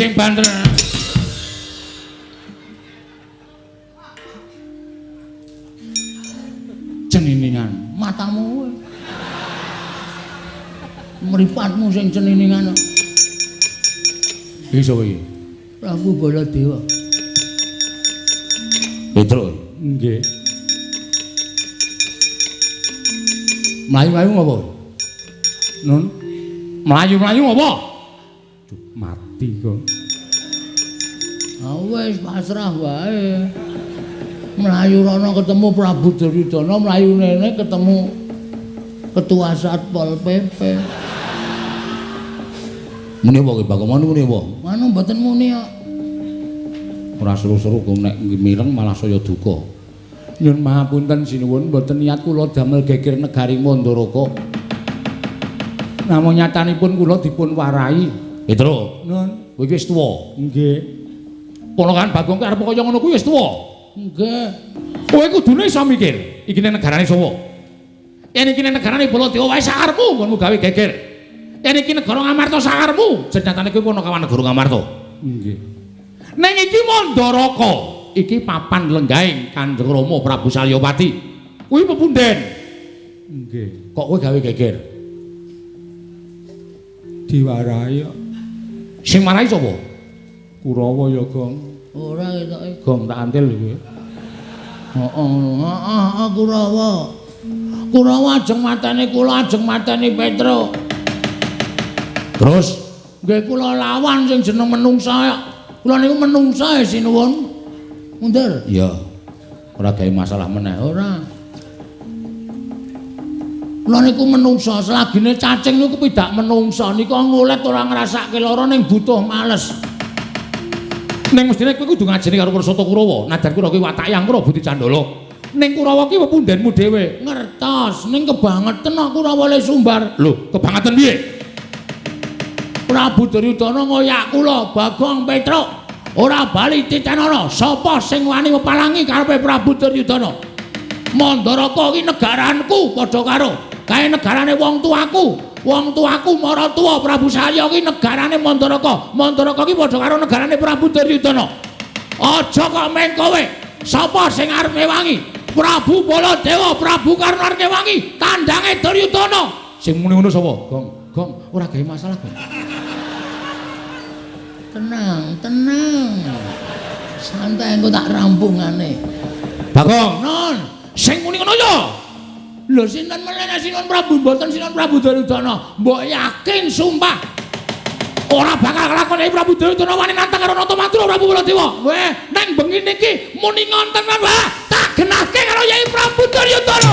Sing banter. Ceniningan matamu. Mripatmu sing ceniningan. Iki sapa iki? Prabu Baladewa. Petro. Nggih. Mlayu-mlayu ngopo? Nun. Mlayu-mlayu ngopo? Mati kok. Ah wis pasrah wae. Mlayu rono ketemu Prabu Duryudana, mlayu nene ketemu Ketua Satpol PP. Muni apa ki Bagong? Muni apa? Manu mboten muni kok. Ora seru-seru kok nek mireng malah saya duka. Nyun mahapunten sinuwun, mboten niat kula damel geger negari Mandaraka. Namung nyatanipun kula dipun warai. Petro, Nun, kowe iki wis tuwa. Nggih. Ponakan Bagong ki arep kaya ngono kuwi wis tuwa. Nggih. Kowe kudune iso mikir, iki negarane sapa? Yen iki negarane Baladewa wae sakarepmu nggonmu gawe geger. Yen iki negara Ngamarta sakarepmu, senyatane kowe ponokawan negara Ngamarta. Nggih. Ning iki Mandaraka, iki papan lenggahing Kanjeng Rama Prabu Salyapati. Kuwi pepunden. Nggih. Kok kowe gawe geger? Diwarai kok. Sing marai sapa? Kurawa ya, Gong. Ora ketoke. Gong tak antil kowe. Heeh, heeh, Kurawa. Kurawa ajeng mateni kula, ajeng mateni Petro. Terus nggih kula lawan sing jeneng menungsa. Kula niku menungsa sinuwun. Mundur. Iya. Ora gawe masalah meneh. Ora. Kula niku menungsa, selagine cacing niku pidak menungsa niku ngulet ora ngrasake lara ning butuh males. Ning mestine kowe kudu ngajeni karo Prasata Kurawa. Najan Kurawa kuwi watake angkara budi candala. Ning Kurawa ki pepundenmu dhewe. Ngertos, ning kebangeten kok Kurawa le sumbar. Lho, kebangeten piye? Prabu Duryudana ngoyak kula, Bagong Petruk. Ora bali titenana, sapa sing wani mepalangi karepe Prabu Duryudana? Mandaraka iki negaranku padha karo kae negarane wong tuaku. Wong tuaku maratuwa Prabu Salya iki negarane Mandaraka. Mandaraka iki padha karo negarane Prabu Duryudana. Aja kok meng kowe. Sapa sing arep ngewangi? Prabu Baladewa, Prabu Karna arep ngewangi kandange Duryudana. Sing muni ngono sapa? Gong, Gong, ora gawe masalah, Gong. Tenang, tenang. Santai engko tak rampungane. Bagong, Non. Sing muni ngono ya. Lho sinten meneh Sinuwun Prabu mboten Sinuwun Prabu Duryudana. Mbok yakin sumpah. Ora bakal kelakon Prabu Duryudana wani nantang karo Nata Madura Prabu Baladewa. Weh, neng bengi niki muni ngonten wae, tak genahke karo Yai Prabu Duryudana.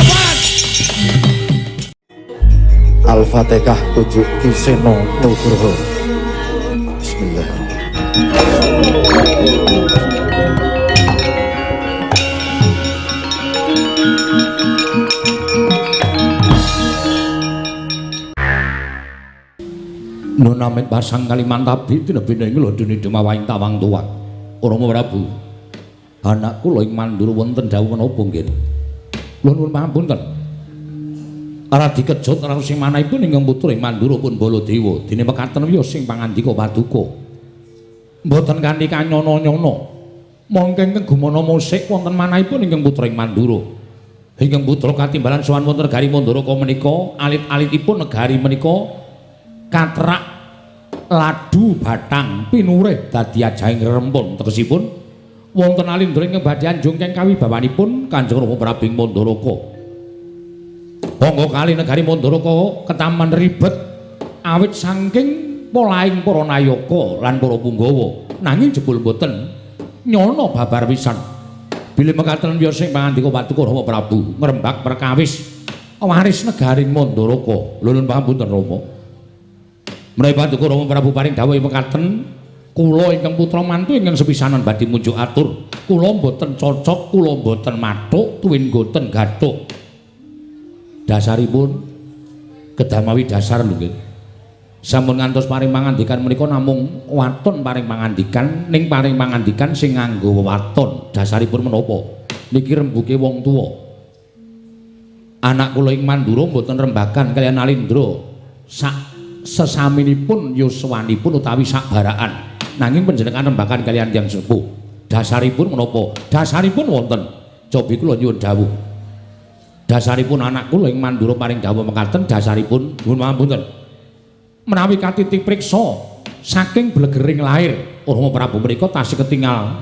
Al-Fatihah 7 Kiseno Nugroho. Bismillahirrahmanirrahim. Nun amit pasang Kalimantabi tinebene ing lodene demawahing tawang tuwak. Rama Prabu, anak kula ing Mandura wonten dawuh menapa nggih? Kula nuwun pangapunten. Radi kejut raos sing manahipun ingkang putra ing Mandura pun Baladewa. Dene mekaten wiyos sing pangandika paduka. Mboten kanthi kanyono-nyono. Mongke ingkang gumana musik wonten manahipun ingkang putra ing Mandura. Ingkang putra katimbalan sowan wonten negari Mandaraka menika, alit-alitipun negari menika katrak ladu batang pinurih dadi ajahing rempun. Tegesipun wonten alindra ingkang badhe anjung keng kawibawanipun Kanjeng Rama Prabu ing Mandaraka. Monggo kali negari Mandaraka ketaman ribet awit saking polahing para nayaka lan para punggawa, nanging jebul boten nyono babar pisan. Bilih mekaten wiyos sing pangandika paduka Rama Prabu ngrembak perkawis waris negari Mandaraka. Lho nuwun pangapunten Rama. Menawi paduka Rama Prabu paring dawuh mekaten, kula ingkang putra mantu ingkang sepisanan badhe munjuk atur. Kula mboten cocok, kula mboten mathuk, tuwin mboten gathuk. Dasaripun kedamawi dasar lho nggih. Sampun ngantos paring pangandikan menika namung waton paring pangandikan, ning paring pangandikan sing nganggo wewaton. Dasaripun menapa? Niki rembuke wong tuwa. Anak kula ing Mandura mboten rembagan kaliyan Alindra sak sesaminipun yuswanipun utawi sak baraan. Nanging panjenengan rembagan kaliyan tiyang sepuh. Dasaripun menapa? Dasaripun wonten. Cobi kula nyuwun dawuh. Dasaripun anak kula ing Mandura paring dawuh mekaten dasaripun nyuwun pangapunten. Menawi katiti priksa saking blegering lair Rama Prabu menika tasih ketingal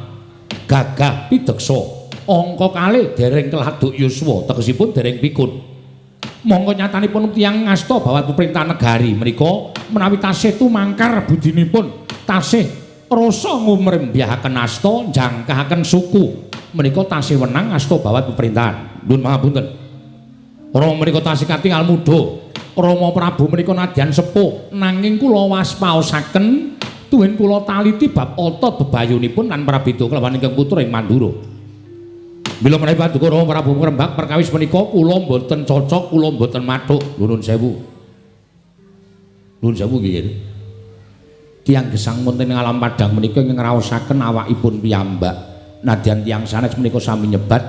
gagah pideksa. Angka kalih dereng keladuk yuswa, tegesipun dereng pikun. Mongko nyatanipun tiyang ngasta bawat peperintahan negari menika menawi tasih tumangkar budinipun, tasih rasa ngumrembyahaken asta njangkahaken suku menika tasih wenang asta bawat peperintahan. Nyuwun pangapunten. Rama menika tasih katingal muda. Rama Prabu menika nadyan sepuh, nanging kula waspaosaken tuwin kula taliti bab otot bebayunipun lan prabeda kelawan ingkang putra ing Mandura. Mila menawi paduka Rama Prabu ngrembak perkawis menika kula mboten cocok, kula mboten mathuk. Nuwun sewu. Nuwun sewu nggih. Tiyang gesang wonten ing alam padhang menika ingkang ngraosaken awakipun piyambak. Nadyan tiyang sanes menika sami nyebat,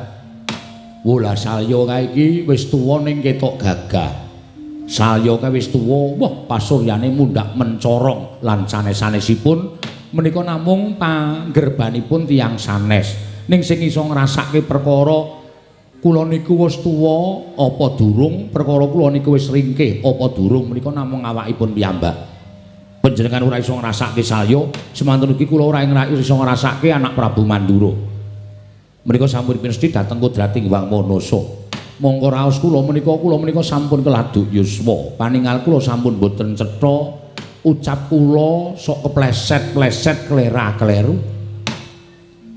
"Wola Salya kae iki wis tuwa ning ketok gagah." Salya kae wis tuwa, wah pasuryane mundhak mencorong lan sanes-sanesipun menika namung panggerbanipun tiyang sanes. Ning sing iso ngrasake perkara kula niku wis tuwa apa durung, perkara kula niku wis ringkih apa durung menika namung awakipun piyambak. Panjenengan ora iso ngrasake Salya, semanten ugi kula ora iso ngrasake anak Prabu Mandura. Menika sampun pinesti dhateng kodrating Hyang Manasa. Mongko raos kula menika sampun keladuk yuswa. Paningal kula sampun boten cetha, ucap kula sok kepleset-pleset klera-kleru.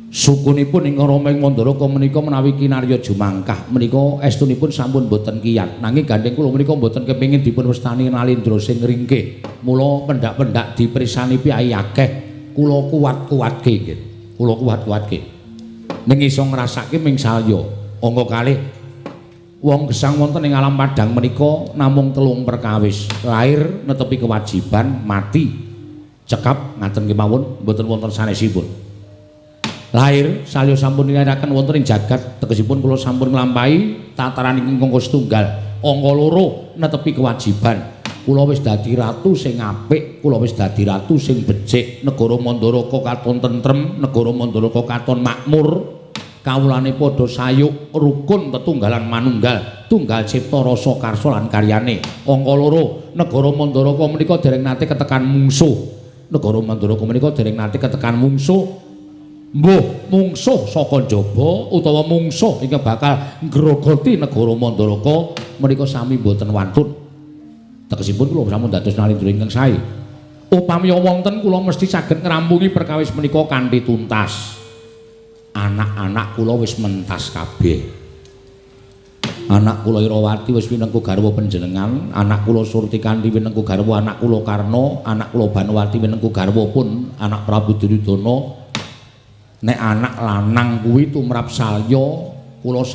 Sukunipun ing Rama ing Mandaraka menika menawi kinarya jumangkah menika estunipun sampun boten kiyat. Nanging gandheng kula menika boten kepengin dipun wastani Nalindra sing ringkih. Mula pendak-pendak dipersani piyai akeh kula kuat-kuatke nggih. Kula kuat-kuatke. Ning iso ngrasake ming Salya. Angka kalih wong gesang wonten ing alam padhang menika namung telung perkawis. Lair netepi kewajiban, mati cekap ngaten kemawon mboten wonten sanesipun. Lahir Salya sampun nilaraken wonten ing jagat, tegesipun kula sampun nglampahi tataran ingkang setunggal. Angka loro netepi kewajiban. Kula wis dadi ratu sing apik, kula wis dadi ratu sing becik. Negara Mandaraka katon tentrem, negara Mandaraka katon makmur. Kawulane padha sayuk rukun tetunggalan manunggal, tunggal cipta rasa karsa lan karyane. Angka loro negara Mandaraka menika dereng nate ketekan mungsuh. Negara Mandaraka menika dereng nate ketekan mungsuh. Mbuh mungsuh saka njaba utawa mungsuh ingkang bakal ngrogoti negara Mandaraka menika sami mboten wantun. Tegesipun kula sampun dados Nalindra ingkang sae. Upami wonten kula mesti saged ngrampungi perkawis menika kanthi tuntas. Anak-anak kula wis mentas kabeh. Anak kula Irawati wis winengku garwa panjenengan, anak kula Surtikanthi winengku garwa anak kula Karna, anak kula Banowati winengku garwa pun anak Prabu Duryudana. Nek anak lanang kuwi tumrap Salya, kula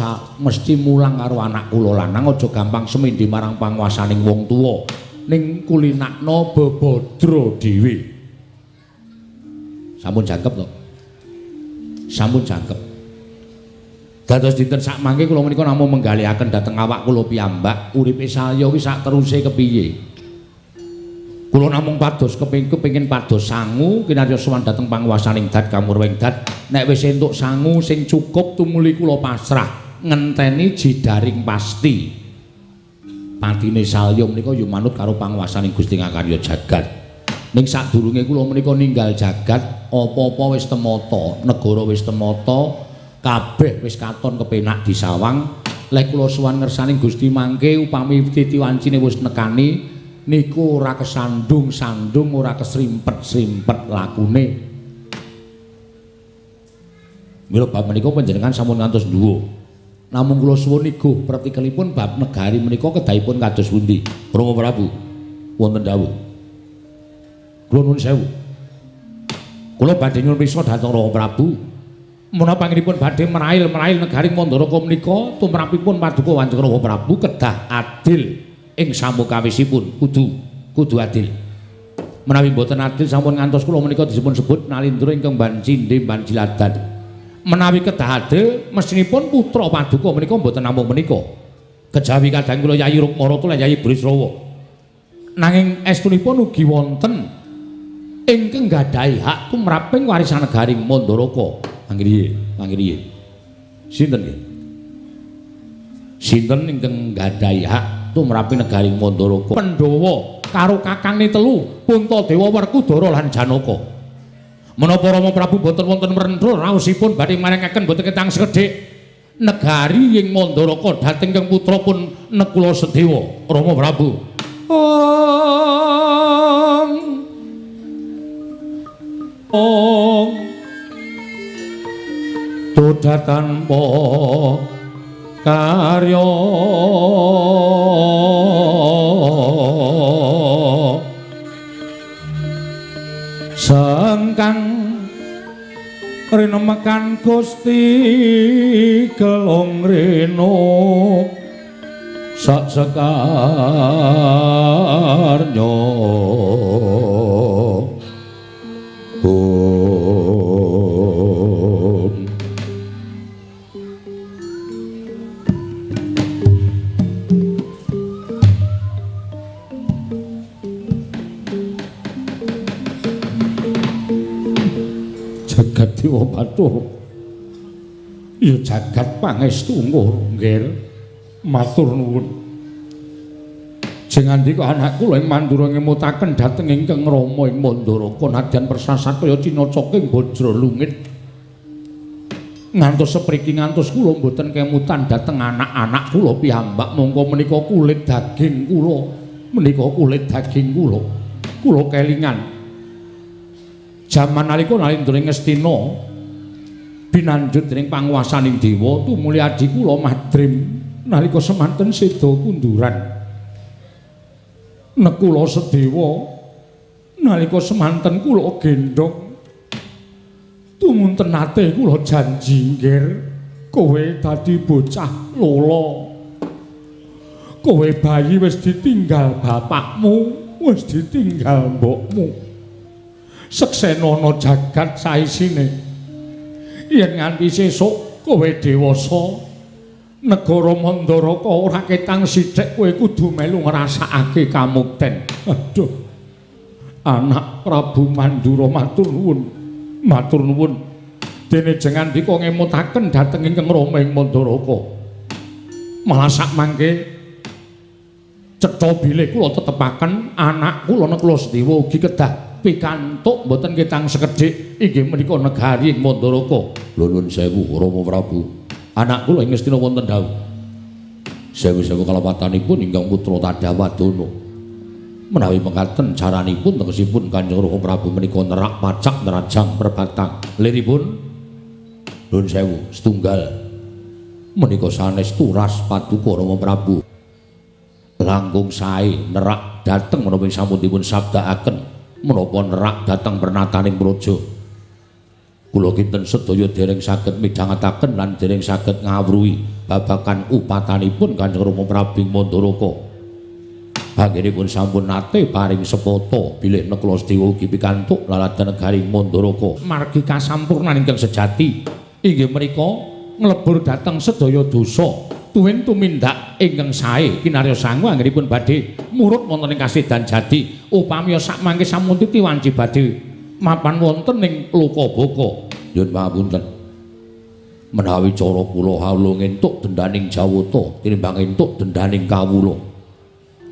mesti mulang karo anak kula lanang aja gampang semindhi marang panguwasaning wong tuwa. Ning kulinakno bebadra dhewe. Sampun jangkep to? Sampun jangkep. Dados dinten sakmangke kula menika namung menggalihaken dhateng awak kula piyambak, uripe Salya kuwi sak teruse kepiye. Kula namung pados kepengin pados sangu kinarya sowan dhateng panguwasaning dat kamurwing dat. Nek wis entuk sangu sing cukup tumuli kula pasrah ngenteni jidaring pasti. Patine Salya menika ya manut karo panguwasaning Gusti Ngakarya jagat. Ning sadurunge kula menika ninggal jagat, apa-apa wis temata, negara wis temata, kabeh wis katon kepenak disawang. Lek kula sowan ngersaning Gusti mangke upami titi wancine wis nekani niku ora kesandung-sandung, ora kesrimpet-srimpet lakune. Mila bab menika panjenengan sampun ngantos dhuwur. Namung kula suwun niku pretikelipun bab negari menika kedahipun kados pundi? Rama Prabu wonten dawuh. Kula nuwun sewu. Kula badhe nyuwun pirsa dhateng Rama Prabu. Menapa panjenenganipun badhe merail-merail negari Mandaraka menika tumrapipun paduka Kanjeng Rama Prabu kedah adil ing samukawisipun, kudu adil. Menawi mboten adil sampun ngantos kula menika dipun sebut Nalindra ingkang bancindhe banjiladan. Menawi kedah adil mestinipun putra paduka menika mboten namung menika. Kejawi kadang kula Yayi Rukmarata lan Yayi Brisrawa. Nanging estunipun ugi wonten Ingkang gadhahi hak tumraping warisan negari Mandaraka. Mangkriye, mangkriye. Sinten nggih? Sinten ingkang gadhahi hak tumraping negari Mandaraka? Pandhawa karo kakangne telu, Puntadewa, Werkudara lan Janaka. Menapa Rama Prabu boten wonten mrendra raosipun badhe marengaken boten ketang sekedhik negari ing Mandaraka dhateng ingkang putra pun Nakula Sadewa, Rama Prabu. Ong Ong Toda tanpa karya sengkang rinemekan Gusti gelung reno sak sekarnya. Om. Jagat Dewa Bathara ya jagat pangestu nggih matur nuwun. Jengandika anak kula ing Mandura ngemutaken dhateng ingkang Rama ing Mandaraka nadyan persasat kaya cinacaking bajra lungit. Ngantos sepriki ngantos kula mboten kemutan dhateng anak-anak kula piyambak mongko menika kulit daging kula, menika kulit daging kula. Kula kelingan jaman nalika Nalindra ing Ngastina binanjut dening panguwasaning dewa tumuli adi kula madrim nalika semanten seda kunduran. Nekula Sadewa nalika semanten kula gendhong tumunten nate kula janji nggir kowe dadi bocah lolo, kowe bayi wis ditinggal bapakmu, wis ditinggal mbokmu, seksenono jagat saisine yen nganti sesuk kowe dewasa negara Mandaraka ora ketang sithik kowe kudu melu ngrasakake kamukten. Aduh, anak Prabu Mandura matur nuwun, matur nuwun. Dene jengandika ngemutaken dhateng ingkang Rama ing Mandaraka. Malah sak mangke cetha bilih kula tetepaken anak kula Nakula Sadewa ugi kedah pikantuk mboten ketang sekedhik inggih menika negari ing Mandaraka. Lho nuwun sewu Rama Prabu. Anak kula ing Ngastina wonten dawuh. Sewu-sewu kalepatanipun ingkang putra Tadawadana. Menawi mekaten caranipun tegesipun Kanjeng Rama Prabu menika nerak pacak nerajang perbatang. Liripun nuwun sewu setunggal menika sanes turas paduka Rama Prabu. Langkung sae nerak dhateng menapa sampun dipun sabdakaken menapa nerak dhateng pernataning praja. Kula kinten sedaya dereng saged midhangetaken lan dereng saged ngawruhi babagan upatanipun Kanjeng Rama Prabu Mandaraka. Anggenipun sampun nate paring sepata bilih Nakula Sadewa ugi pikantuk laladan negari Mandaraka. Margi kasampurnan ingkang sejati inggih menika nglebur dhateng sedaya dosa tuwin tumindak ingkang sae kinarya sangu anggenipun badhe murut wonten ing kasidan jati upami sak mangke sampun titi wanci badhe mapan wonten ing Lokabaka. Nyuwun pangapunten. Menawi cara kula haula entuk dendaning Jawata tinimbang entuk dendaning kawula.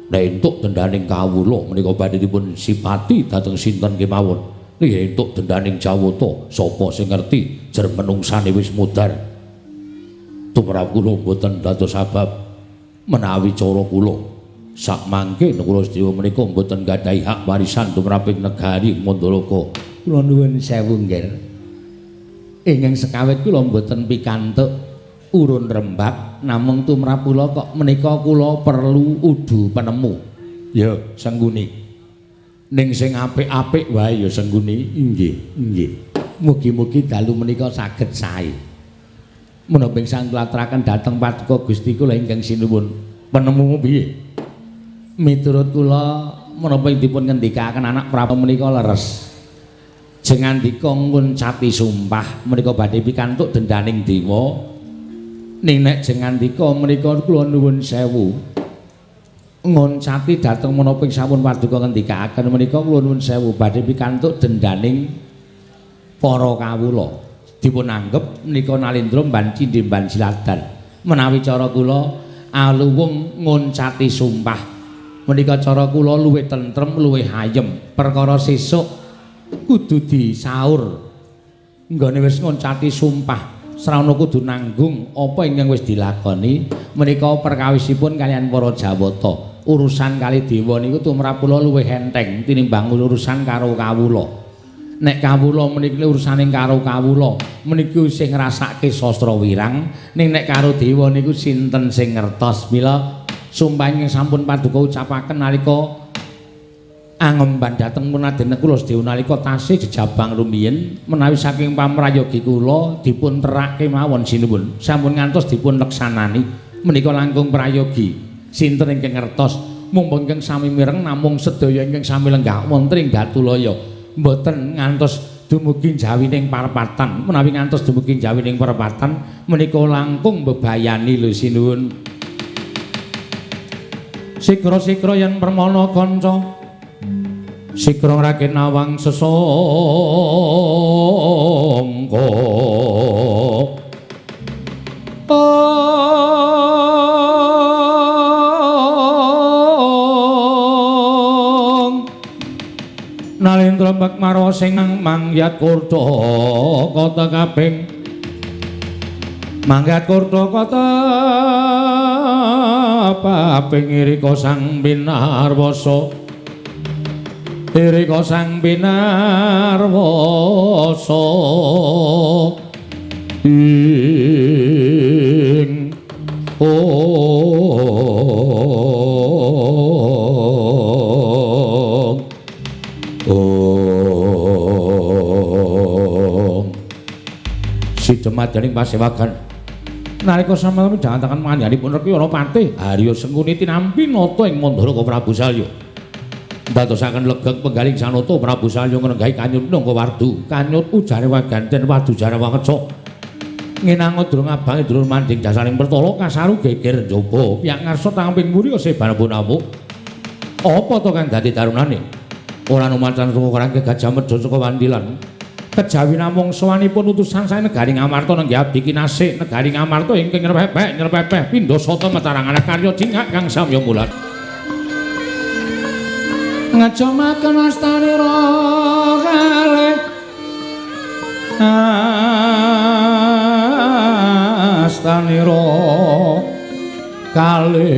Nek entuk dendaning kawula menika badhe dipun sipati dhateng sinten kemawon. Nek entuk dendaning Jawata sapa sing ngerti jer menungsane wis mudhar. Tumrap kula mboten dados sabab menawi cara kula sak mangke Nakula Sadewa menika mboten gadhahi hak warisan tumraping negari Mandaraka. Kula nuwun sewu nggih. Ingkang sekawit kula mboten pikantuk urun rembak namung tumrap kula kok menika kula perlu udu penemu. Ya Sengguni. Ning sing apik-apik wae ya Sengguni. Inggih, inggih. Mugi-mugi dalu menika saged sae. Menapa ingkang kula aturaken dhateng paduka Gusti kula ingkang sinuwun. Penemumu piye? Miturut kula menapa ing dipun ngendikaken anak Prabu menika leres. Jengandika nguncati sumpah menika badhe pikantuk dendaning dewa. Ning nek jengandika menika kula nuwun sewu. Ngoncati dhateng menapa ing sampun paduka ngendikaaken menika kula nuwun sewu badhe pikantuk dendaning para kawula. Dipun anggep menika Nalendra mban cindhe mban siladan. Menawi cara kula aluwung ngoncati sumpah menika cara kula luwih tentrem, luwih ayem. Perkara sesuk kudu disaur. Nggone wis ngoncati sumpah, srana kudu nanggung apa ingkang wis dilakoni menika perkawisipun kaliyan para Jawata. Urusan kali dewa niku tumrap kula luwih enteng tinimbang urusan karo kawula. Nek kawula menika urusane karo kawula menika sing ngrasake sastra wirang, ning nek karo dewa niku sinten sing ngertos. Mila sumpah ingkang sampun paduka ucapaken nalika angemban dhateng Raden kula sedaya nalika tasih jejabang rumiyin menawi saking pamrayogi kula dipun terake mawon sinuwun sampun ngantos dipun leksanani menika langkung prayogi. Sinten ingkang ngertos mumpung ingkang sami mireng namung sedaya ingkang sami lenggah wonten ing Datulaya mboten ngantos dumugi jawining parepatan. Menawi ngantos dumugi jawining parepatan menika langkung bebayani lho sinuwun. Sikra-sikra yen permana kanca sikra ngraken awang sesangka Nalendra Bakmarwa sing mangyat kurta kota kaping mangyat kurta kota paping irika sang binarwasa irika sang binarwasa ing ong sidemadaning pasewagan nalika sampeyan midhangetaken manganipun Reki ana patih Harya Sengkuni tinampi nata ing Mandaraka Prabu Salya. Ndadosaken legeg penggaling sanata Prabu Salya ngrenggahi kanyut nangka wardu. Kanyut ujare waganten wardu jare wangeca. Ngenanga durung abang durung manding dasaning pertala kasaru geger njaba. Piyak ngarsa tamping mburi sebar namuk. Apa to kang dadi tarunane? Ora numacan saka rangke Gajah Mada saka Wandilan. Kejawi namung sowanipun utusan saking negari Ngamarta nenggih abdi kinasih negari Ngamarta ingkang nyrepepeh nyrepepeh pindha sata metarangan karya cingak kang samya mulat. Ngejamaken astanira kalih astanira kalih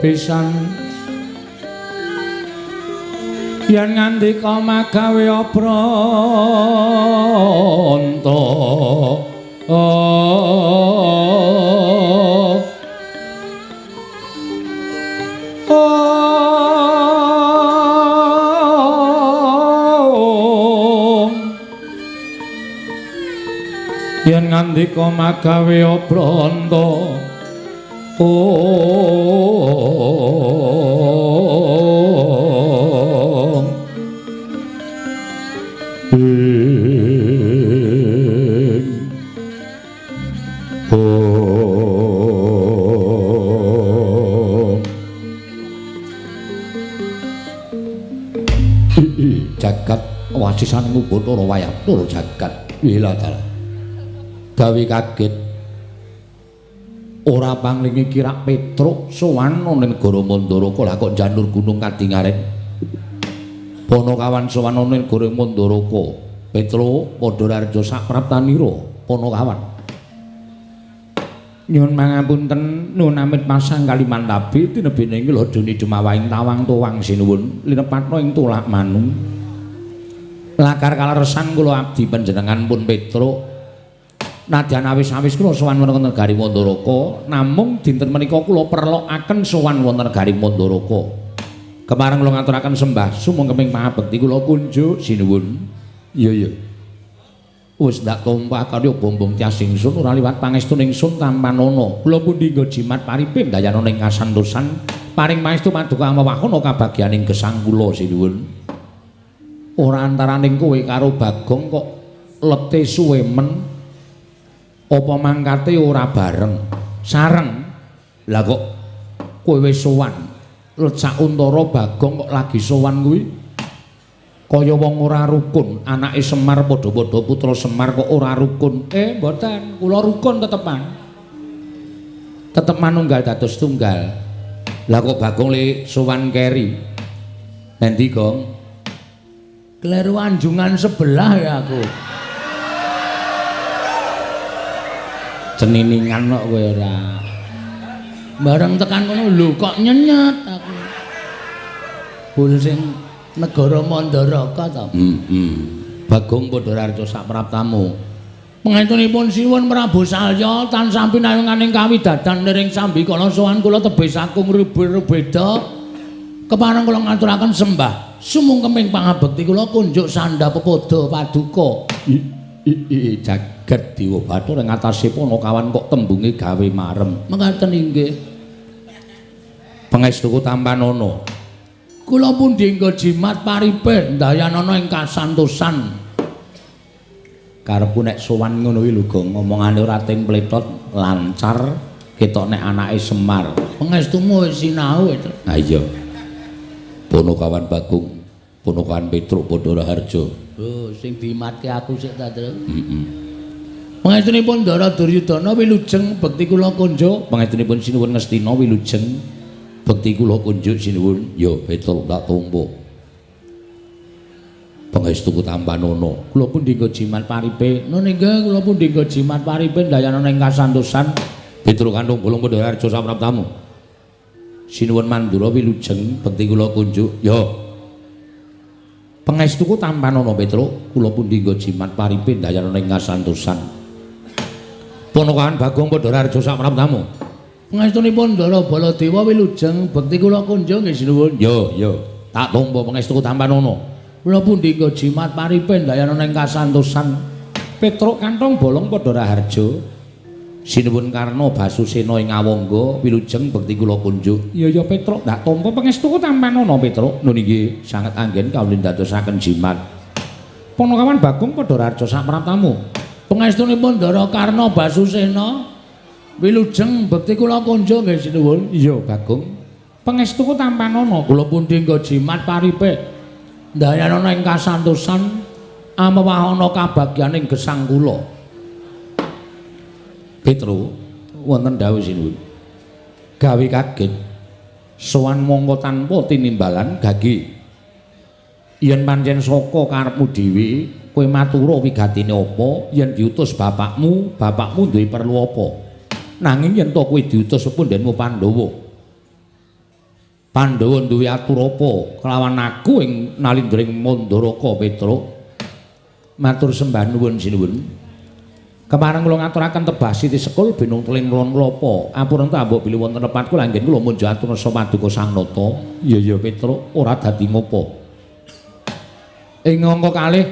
pisan yen ngandika magawe obranta yen ngandika magawe obranta jagat wasisan ngubathara wayah tur jagat wila dalah gawe kaget ora panglingi kirak Petruk sowan ana ning negara Mandaraka lah kok janur gunung kadingaren Panakawan sowan ana ning negara Mandaraka Petruk padha raja sapraptanira Panakawan nyuwun pangapunten nuwun amit pasang Kalimantabi tinebene ing lodone dumawahing tawang tuwang sinuwun linepatna ing tulak manu lakar kaleresan kula abdi panjenengan pun Petruk nadyan awis-awis kula sowan wonten negari Mandaraka namung dinten menika kula perlokaken sowan wonten negari Mandaraka kemareng kula ngaturaken sembah sumangkeming pangabekti kula kunjuk sinuwun. Iya iya wis ndak tumpah karya bombong tias ingsun ora liwat pangestu ingsun tampanana kula pundi nggo jimat paripin dayana ing kasantosan paring pangestu paduka amawahana kabagyaning gesang kula sinuwun. Ora antaraning kowe karo Bagong kok lete suwe men apa mangkate ora bareng sareng lah kok Kowe wis sowan. Let sauntara Bagong kok lagi sowan kuwi kaya wong ora rukun, anake Semar padha-padha putra Semar kok ora rukun. Mboten, kula rukun tetepan. Tetep manunggal dados tunggal. Lah kok Bagong le sowan keri. Nanti Gong? Kleru anjungan sebelah ya aku. Ceniningan kok kowe ora. Bareng tekan kono lho kok nyenyet aku. Bul sing negara Mandaraka ta. Bagong padha raharja sapraptamu. Pangestunipun sinuwun Prabu Salya tansah pinayunganing kawidadan niring sambikala sowan kula tebih saking rubeda. Kepareng kula ngaturaken sembah sumungkeming pangabekti kula kunjuk sandha pepoda paduka. Jagat Dewa Bathara ing atase Panakawan kok tembunge gawe marem. Mekaten inggih. Pangestuku tampanana. Kula pundi nggo jimat paripe ndayanana ing kasantosan. Karepku nek sowan ngono kuwi lho Gong, omongane ora templetot, lancar, ketok nek anake Semar. Pangestumu wis sinau itu. Ha iya. Panakawan Bagong, Panakawan Petruk padha raharja. Oh, sing dimatke aku sik ta, Tru. Heeh. Pangestunipun Ndara Duryudana wilujeng bekti kula kunjuk. Pangestunipun sinuwun Ngastina wilujeng bekti kula kunjuk sinuwun. Ya, Petruk tak tampa. Pangestuku tampanana. Kula pundi nggo jimat paripe? Nun inggih, kula pundi nggo jimat paripe ndayanana ing kasantosan. Petruk kantung bolong padha raharja sapraptamu. Sinuwun Mandura wilujeng bekti kula kunjuk. Ya. Pangestuku tampanana Petruk, kula pundi nggo jimat paripe ndayanana ing kasantosan. Panakawan Bagong padha raharja sapraptamu. Pangestunipun Ndara Baladewa wilujeng bekti kula kunjuk nggih sinuwun. Ya, ya. Tak tampa pangestuku tampanana. Kula pundi nggo jimat paripe ndayanana ing kasantosan. Petruk kantong bolong padha raharja. Sinuwun Karna Basusena ing Awangga wilujeng bekti kula kunjuk. Ya ya Petruk, tak tampa pangestuku tampanana Petruk. Nun inggih sanget anggen kawula ndadosaken jimat. Panakawan Bagong padha raharja sapraptamu. Pangestunipun Ndara Karna Basusena wilujeng bekti kula kunjuk nggih sinuwun. Iya Bagong. Pangestuku tampanana. Kula pundi nggo jimat paripe ndayanana ing kasantosan amewahana kabagyaning gesang kula. Petruk wonten dawuh sinuwun. Gawe kaget sowan mongko tanpa tinimbalan gagi. Yen pancen saka karepmu dhewe kowe matura wigatine apa, yen diutus bapakmu, bapakmu duwe perlu apa. Nanging yen to kowe diutus pundhenmu Pandhawa. Pandhawa duwe atur apa kelawan aku ing nalindring Mandaraka Petruk. Matur sembah nuwun sinuwun. Kepareng kula ngaturaken tebah siti sekul binung telinron klapa. Ampun ta mbok bilih wonten lepat kula anggen kula munjuk atur nasa paduka Sang Nata. Iya ya Petruk, ora dadi ngopo. Ing angka kalih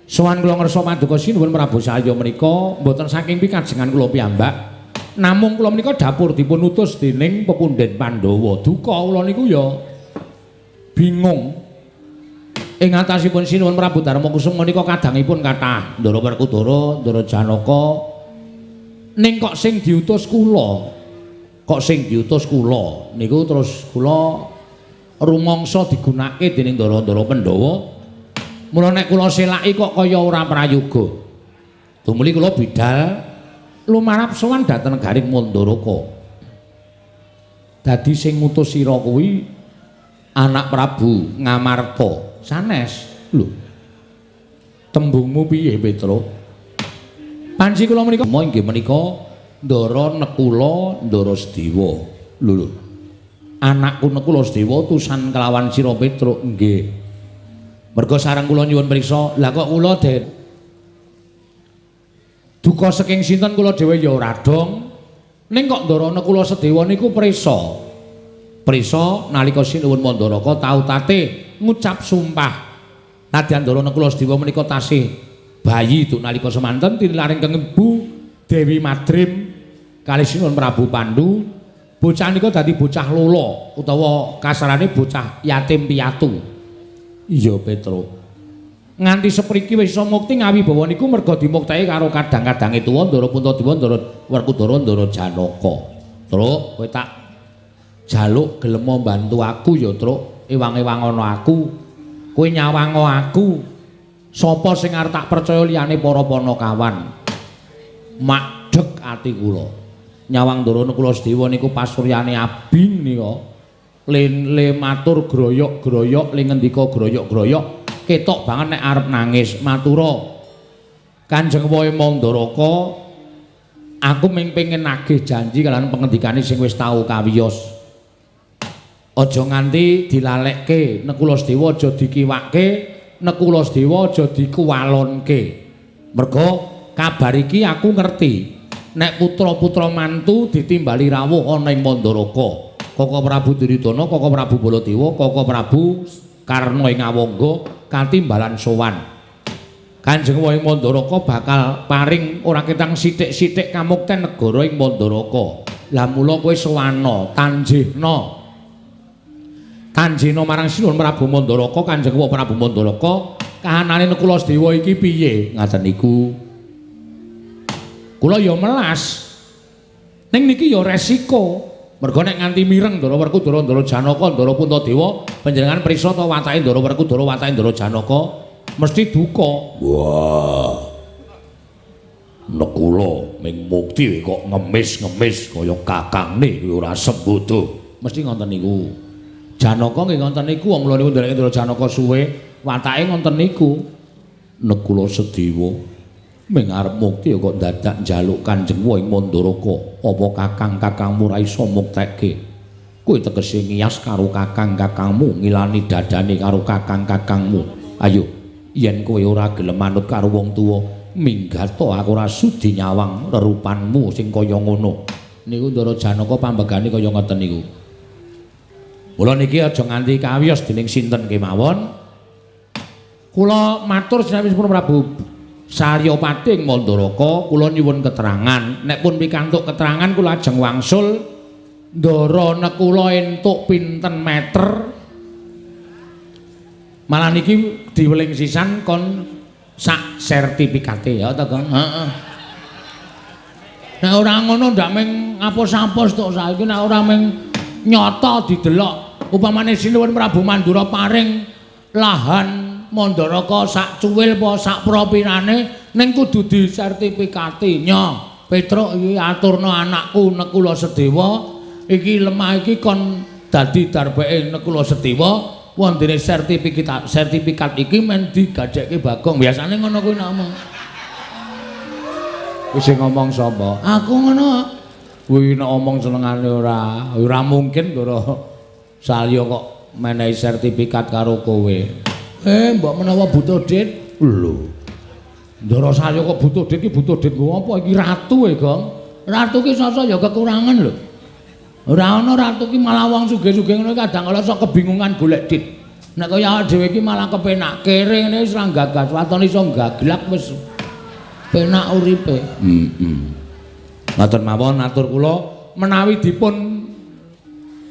sowan kula ngersa paduka sinuwun Prabu Salya menika mboten saking pikajengan kula piyambak. Namung kula menika dapur dipun utus dening pepundhen Pandhawa. Duka kula niku ya bingung. Ing atasipun sinuwun Prabu Darma Kusuma menika kadangipun kathah Ndara Werkudara, Ndara Janaka. Ning kok sing diutus kula, kok sing diutus kula niku terus kula rumangsa digunakake dening ndara-ndara Pandhawa. Mula nek kula selaki kok kaya ora prayoga. Tumuli kula bidal lumarap sowan dhateng negaring Mandaraka. Dadi sing ngutus sira kuwi anak Prabu Ngamarta. Sanes. Lho. Tembungmu piye, Petruk? Panci kula menika inggih menika Ndara Nekula Ndara Sedewa. Lho lho. Anakku Nekula Sedewa utusan kelawan sira Petruk. Nggih. Merga sareng kula nyuwun priksa, lah kok kula den duka saking sinten kula dhewe ya ora dong. Ning kok Ndara Nekula Sedewa niku prisa. Prisa nalika sinuwun Mandaraka tau tate ngucap sumpah. Nadyan Ndara Nekula Sedewa menika tasih bayi duk nalika semanten tinilaring keng Ibu Dewi Madrim kalih sinuwun Prabu Pandu. Bocah nika dadi bocah lolo utawa kasarane bocah yatim piatu. Iya Petruk. Nganti sepriki wis iso mukti ngawibawa niku merga dimukteke karo kadang-kadange tuwa Ndara Puntadewa, Ndara Werkudara, Ndara Janaka. Truk, kowe tak Jaluk gelem mbantu aku ya, Truk. Ewang-ewang ana aku. Kowe nyawango aku. Sapa sing arep tak percaya liyane para panakawan? Makdeg ati kula. Nyawang Ndara Nakula Sedewa niku pasuryane abing nika. Le matur groyok-groyok, le ngendika groyok-groyok, ketok banget nek arep nangis. Matura Kanjeng Wae Mandaraka, aku ming pengin nagih janji kalian pengendikane sing wis tau kawiyos. Aja nganti dilalekke, Nakula Sedewa aja dikiwake, Nakula Sedewa aja dikuwalonke. Merga kabar iki aku ngerti nek putra-putra mantu ditimbali rawuh ana ing Mandaraka. Koko Prabu Duryudana, Koko Prabu Baladewa, Koko Prabu Karna ing Awangga katimbalan sowan. Kanjeng Wae Mandaraka bakal paring ora ketang sithik-sithik kamukten negara ing Mandaraka. Lah mula kowe sowana, tanjihna. Tanjihna marang Sinuhun Prabu Mandaraka, Kanjeng Wae Prabu Mandaraka, kahanane Nakula Sedewa iki piye? Ngaten niku. Kula ya melas. Ning niki ya resiko. Merga nek nganti mireng Ndara Werkudara, Ndara Janaka, Ndara Puntadewa, panjenengan prisa ta watake Ndara Werkudara, watake Ndara Janaka mesti duka. Wah. Nakula ming mukti kok ngemis-ngemis kaya kakangne kuwi ora sembodo. Mesti ngoten niku. Janaka nggih ngoten niku, wong kula niku ndereke Ndara Janaka suwe, watake ngoten niku. Nakula Sedewa ming arep mukti kok dadak njaluk Kanjeng Wae Mandaraka, apa kakang-kakangmu ora iso muktekke? Kowe tegese ngiyas karo kakang-kakangmu, ngilani dadane karo kakang-kakangmu. Ayo, yen kowe ora gelem manut karo wong tuwa, minggat to aku ora sudi nyawang rerupanmu sing kaya ngono. Niku Ndara Janaka pambegane kaya ngoten niku. Mula niki aja nganti kawiyos dening sinten kemawon. Kula matur sinawis Prabu Saryapati ing Mandaraka, kula nyuwun keterangan. Nek pun pikantuk keterangan kula ajeng wangsul Ndara Nakula entuk pinten meter. Malah niki diweling sisan kon sak sertifikate ya ta, Kang? Heeh. Nek ora ngono ndak ming apos-apos tok saiki nek ora ming nyata didelok. Upamane Sinuwun Prabu Mandura paring lahan Mandaraka sak cuwil apa sak propinane ning kudu disertifikati. Nya, Petruk iki aturna anakku Nakula Sedewa, iki lemah iki kon dadi darbeke Nakula Sedewa, wondene sertifikat iki men digadekke Bagong. Biasane ngono kuwi nek omong. Wis ngomong sapa? Aku ngono. Kuwi nek omong senengane ora, ora mungkin Ndara Salya kok menehi sertifikat karo kowe. Mbok menawa butuh dit. Lho. Ndara Salya kok butuh dit iki butuh dit nggo apa iki ratu e, Gong? Ratu ki sasa ya kekurangan lho. Ora ana ratu ki malah wong sugih-sugih ngono kadang kala sok kebingungan golek dit. Nek kaya awake dhewe iki malah kepenak kere ngene wis ra gagas waton iso gaglak wis penak uripe. Heeh. Ngoten mawon atur kula menawi dipun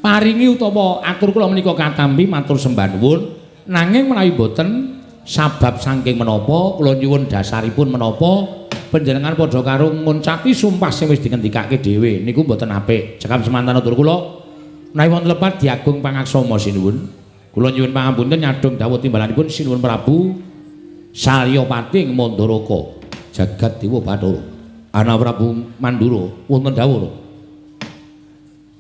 paringi utawa atur kula menika katampi matur sembah nuwun. Nanging menawi boten sabab saking menapa kula nyuwun dasaripun menapa panjenengan padha karo nguncati sumpah sing wis dingendikake dhewe niku mboten apik. Cekap semanten atur kula menawi wonten lepat diagung pangaksama sinuwun. Kula nyuwun pangapunten nyadhong dawuh timbalanipun Sinuwun Prabu Salyapati ing Mandaraka jagat dewa Bathara. Ana Prabu Mandura wonten dawuh.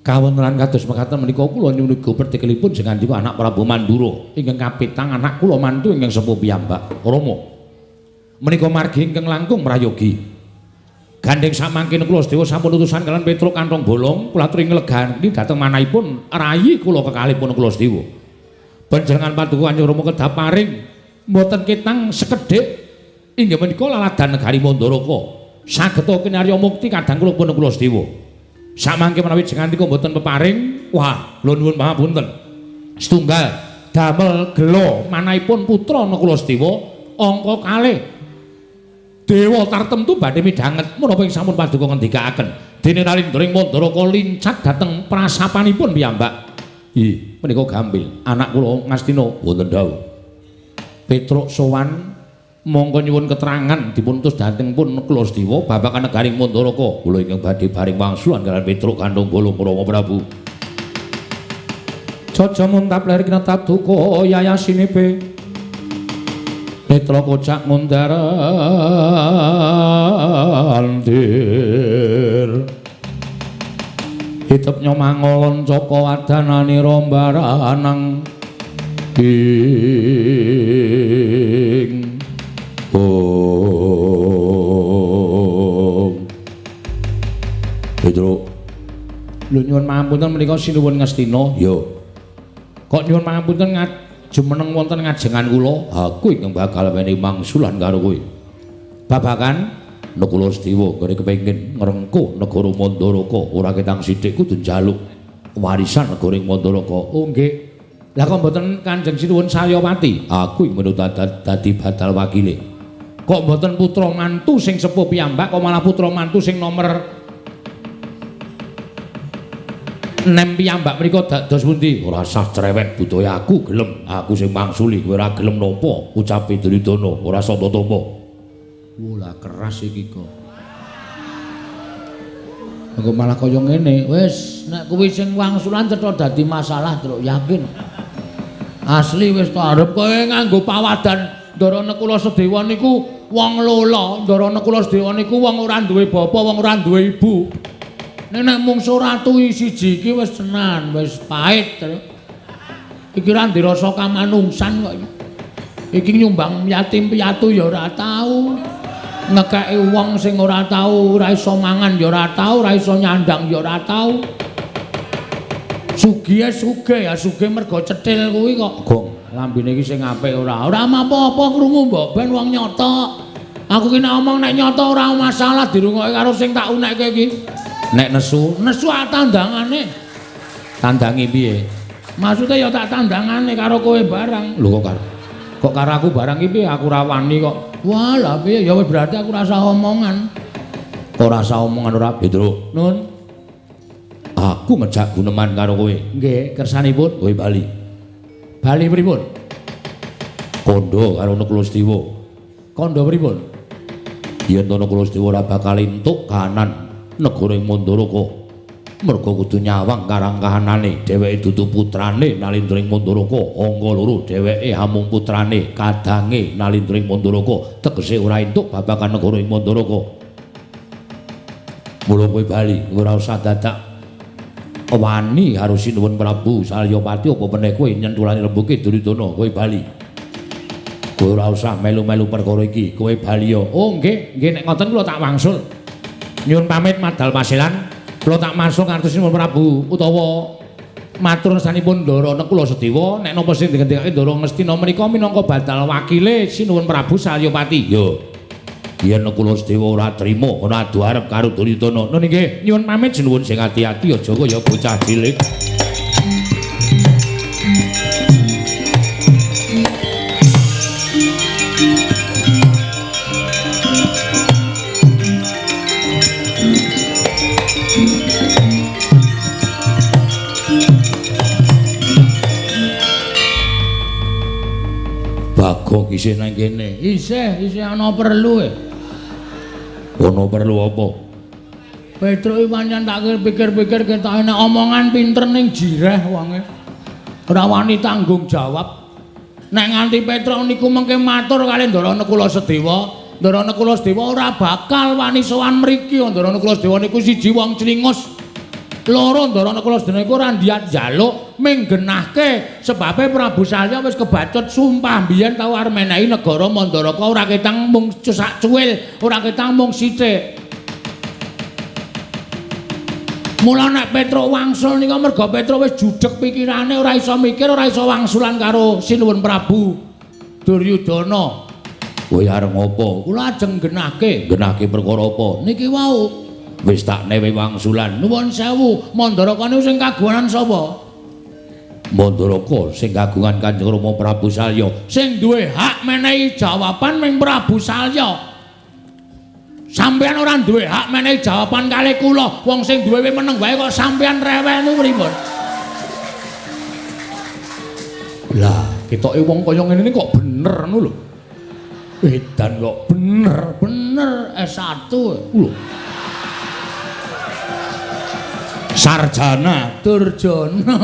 Kawontenan kados mekaten menika kula nyuwun uga pertikelipun jengandika anak Prabu Mandura ingkang kapitang anak kula mantu ingkang sepuh piyambak Rama. Menika margi ingkang langkung prayogi. Gandheng samangkin kula sedaya sampun utusan kalian Petruk kantong bolong kula aturi nglegani dhateng manahipun rayi kula kekalihipun kula sedaya. Panjenengan paduka Kanjeng Rama kedah paring mboten ketang sekedhik inggih menika laladan negari Mandaraka. Sageta kinarya mukti kadang kula pun kula sedaya. Samangke menawi jengandika mboten peparing, wah, kula nuwun pangapunten. Setunggal damel gela manahipun putra Nakula Sedewa angka kalih. Dewa tartemtu badhe midhanget menapa ing sampun paduka ngendikaaken. Dene Nalindra ing Mandaraka lincak dhateng prasapanipun piyambak. Ih, menika gampil. Anak kula Ngastina wonten dawuh. Petruk sowan mongko nyuwun keterangan dipun utus dhateng pun Nakula Sedewa babagan negari Mandaraka. Kula ingkang badhe paring wangsulan kaliyan Petruk kantong bolong Rama Prabu. Caca muntap ler kinetap duka yayasinipe. Netra kocak mundar andir. Hitep nyomangolon caka wadanane rombaranang ing om. Petro, lho nyuwun pangapunten menika sinuwun Ngastina. Ya. Kok nyuwun pangapunten jumeneng wonten ngajengan kula? Aku ingkang bakal wenehi mangsulan karo kowe. Babagan Nakula Sedewa nggone kepengin ngrengkuh negara Mandaraka, ora ketang sithik kudu njaluk warisan negara ing Mandaraka. Oh nggih. Lah kok mboten Kanjeng Sinuwun Salyapati? Aku ing menut dadi badal wakile. Kok mboten putra mantu sing sepuh piyambak, kok malah putra mantu sing nomer 6 piyambak menika dados pundi? Ora sah cerewet budaya aku gelem, aku sing mangsuli kowe ora gelem napa? Ucape Duryudana ora santa tampa. Wah, keras iki kok. Engko malah kaya ngene. Wis, nek kuwi sing wangsulan cetha dadi masalah, Truk, yakin. Asli wis arep kowe nganggo pawadan Ndara Nakula Sedewa niku wong lola, Ndara Nakula Sedewa niku wong ora duwe bapa, wong ora duwe ibu. Nek mungsuh ratu siji iki wis tenan, wis pahit, Truk. Iki ora ndirasa kamanungsan kok iki. Iki nyumbang yatim piatu ya ora tau. Ngekeki wong sing ora tau, ora iso mangan ya ora tau, ora iso nyandang ya ora tau. Sugihe sugih ya sugih mergo cethil kuwi kok. Gong, lambene iki sing apik ora. Ora apa-apa krungu mbok ben wong nyata. Aku ki nek omong nek nyata ora masalah dirungokke karo sing tak unekke iki. Nek nesu, nesu tandangane. Tandangi piye? Maksude ya tak tandangane karo kowe barang. Lho kok karo kok karo aku barang iki piye? Aku ra wani kok. Wah, lah piye ya wis berarti aku rasa omongan. Kok rasa omongan ora, Petro? Nun. Aku ngejak guneman karo kowe. Nggih, kersanipun kowe bali. Bali pripun? Kandha karo Nakula Sedewa. Kandha pripun? Yen to Nakula Sedewa ora bakal entuk kahanan negara ing Mandaraka. Merga kudu nyawang karang kahanane, dheweke dudu putrane Nalindra ing Mandaraka, angka loro dheweke amung putrane kadange Nalindra ing Mandaraka, tegese ora entuk babagan negara ing Mandaraka. Mula kowe bali, ora usah dadak wani karo Sinuwun Prabu Salyapati apa meneh kowe nyentulane rembuke Duryudana, kowe bali. Kowe ora usah melu-melu perkara iki, kowe bali ya. Oh nggih, nggih nek ngoten kula tak wangsul. Nyuwun pamit madal pasilan. Kula tak masuk ngantos Sinuwun Prabu utawa matur sanipun Ndara Nakula Sedewa nek napa sing digendikake Ndara Ngastina menika minangka badal wakile Sinuwun Prabu Salyapati. Yo. Yen Nakula Sedewa ora trima ana adu arep karo Duryudana. Nun nggih, nyuwun pamit sinuwun sing ati-ati aja kaya bocah cilik. Bagong isih nang kene. Isih, isih ana perlu e. Ana perlu apa? Petruk iki pancen tak pikir-pikir ketoke nek omongan pinter ning jireh wonge. Ora wani tanggung jawab. Nek nganti Petruk niku mengke matur kali Ndara Nakula Sedewa, Ndara Nakula Sedewa ora bakal wani sowan mriki. Ndara Nakula Sedewa niku siji wong clingus. Loro Ndara Nakula Sedewa niku ora ndiyat njaluk minggenahke sebabe Prabu Salya wis kebacut sumpah biyen tau arep menehi negara Mandaraka ora ketang mung sak cuwil, ora ketang mung sithik. Mula nek Petruk wangsul nika merga Petruk wis judeg pikirane ora iso mikir, ora iso wangsulan karo Sinuwun Prabu Duryudana. Kowe arep ngopo? Kula ajeng genahke. Genahke perkara apa? Niki wau. Wis tak newe wangsulan. Nuwun sewu, Mandaraka niku sing kagungan sapa? Mandaraka sing kagungan Kanjeng Rama Prabu Salya. Sing duwe hak menehi jawaban ming Prabu Salya. Sampeyan ora duwe hak menehi jawaban kalih kula. Wong sing duwe meneng wae kok sampeyan rewel niku pripun? Lah, ketoke wong kaya ngene iki kok bener ngono lho. Edan kok bener, bener S1 lho. Sarjana Durjana.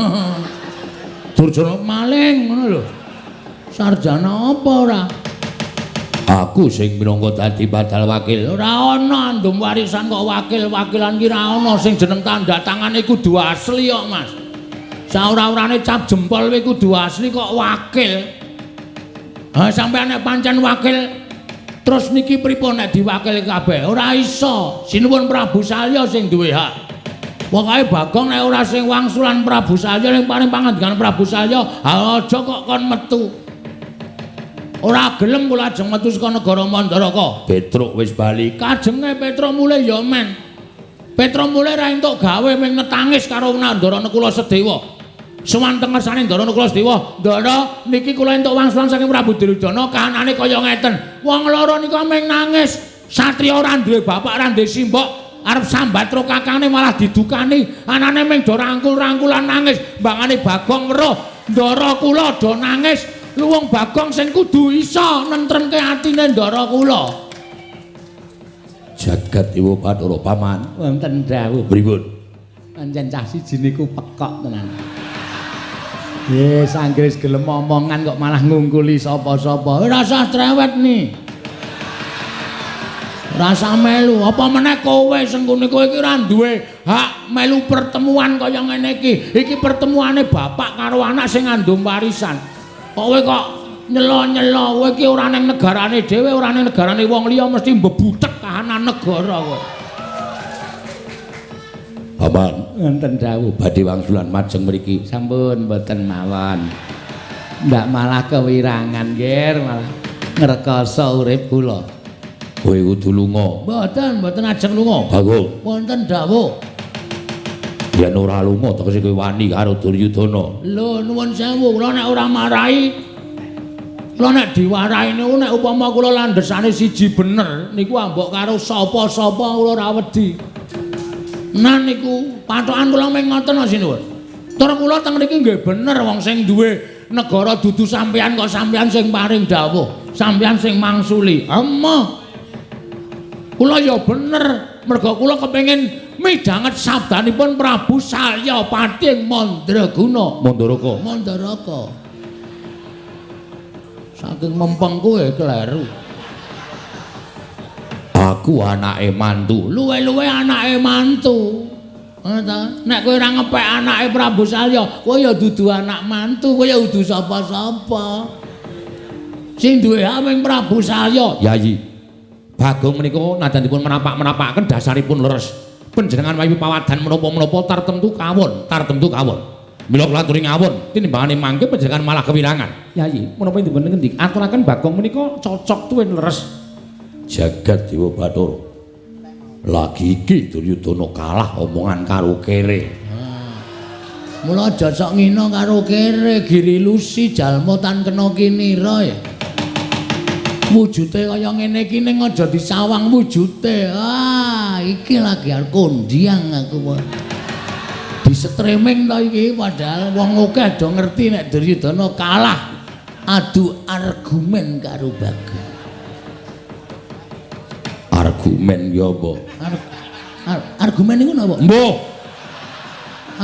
Durjana maling ngono lho. Sarjana apa ora? Aku sing minangka dadi badal wakil. Ora ana andum warisan kok wakil-wakilan ki ora ana sing jeneng tanda tangane kudu asli kok, Mas. Saora-orane cap jempol kuwi kudu asli kok wakil. Ha sampeyan nek pancen wakil terus niki pripun nek diwakili kabeh? Ora iso. Sinuwun Prabu Salya sing duwe hak. Pokoke Bagong nek ora sing wangsulan Prabu Salya ning paring pangandikan Prabu Salya, ha aja kok kon metu. Ora gelem kula ajeng metu saka negara Mandaraka. Petruk wis bali. Kajenge Petruk mulih ya men. Petruk mulih ra entuk gawe ming netangis karo Ndara Nakula Sedewa. Sowan teng ngersane Ndara Nakula Sedewa, "Ndara, niki kula entuk wangsulan saking Prabu Duryudana kahanane kaya ngeten." Wong loro nika ming nangis. Satriya ora duwe bapak, ora duwe simbok, arep sambat karo kakangne malah didukani. Anane ming do rangkul-rangkulan nangis. Mbangane Bagong weruh, Ndara kula do nangis. Luwung Bagong sing kudu iso nentremke atine ndara kula. Jagat Dewa Bathara Paman. Wonten dawuh. Pripun? Pancen cah siji niku pekok tenan. Yes, anggere gelem omongan kok malah ngungkuli sapa-sapa. Ora usah trewet nih. Ora usah melu. Apa meneh kowe sengkune kowe iki ora duwe hak melu pertemuan kaya ngene iki. Iki pertemuane bapak karo anak sing ngandung warisan. Kowe kok nyelo-nyelo, kowe iki ora ning negarane dhewe, ora ning negarane wong liya mesti mbebutek kahanan negara kowe. Paman, wonten dawuh badhe wangsulan majeng mriki. Sampun mboten mawon. Ndak malah kewirangan, Ger, malah ngrekoso urip kula. Kowe kudu lunga. Mboten, mboten ajeng lunga. Bagong. Wonten dawuh. Yen ora lunga tegese kowe wani karo Duryudana. Lho nuwun sewu, kula nek ora marahi, kula nek diwarahi niku nek upama kula landhesane siji bener niku ambok karo sapa-sapa kula ora wedi. Nah niku patokan kula mung ngoten sinuwun. Tur kula teng mriki nggih bener wong sing duwe negara dudu sampeyan kok sampeyan sing paring dawuh, sampeyan sing mangsuli. Emoh. Kula ya bener merga kula kepengin midhanget sabdanipun Prabu Salyapati ing Mandraguna. Mandaraka. Mandaraka. Saking mempeng kowe kleru. Aku anake mantu. Luwe-luwe anake mantu. Ngono ta? Nek kowe ora ngepek anake Prabu Salya, kowe ya dudu anak mantu, kowe ya dudu sapa-sapa. Sing duwe hak ming Prabu Salya. Yayi. Bagong menika najan dipun menapak-menapakaken dasaripun leres. Panjenengan wayu pawadan menapa-menapa tartemtu kawon, tartemtu kawon. Mila kula aturi ngawon, tinimbangane mangke panjenengan malah kewirangan. Yayi, menapa dipun ngendik aturaken Bagong menika cocok tuwin leres. Jagat Dewa Bathara. Lagi iki Duryudana kalah omongan karo kere. Mula aja sok ngina karo kere, giri lusi jalma tan kena kinira ya. Wujute kaya ngene iki ning aja disawang wujute. Ah, iki lagi arep kondiang aku. Di streaming to iki padahal wong akeh do ngerti nek Duryudana kalah adu argumen karo Bagong. Argumen ya apa? Argumen niku napa? Mbuh.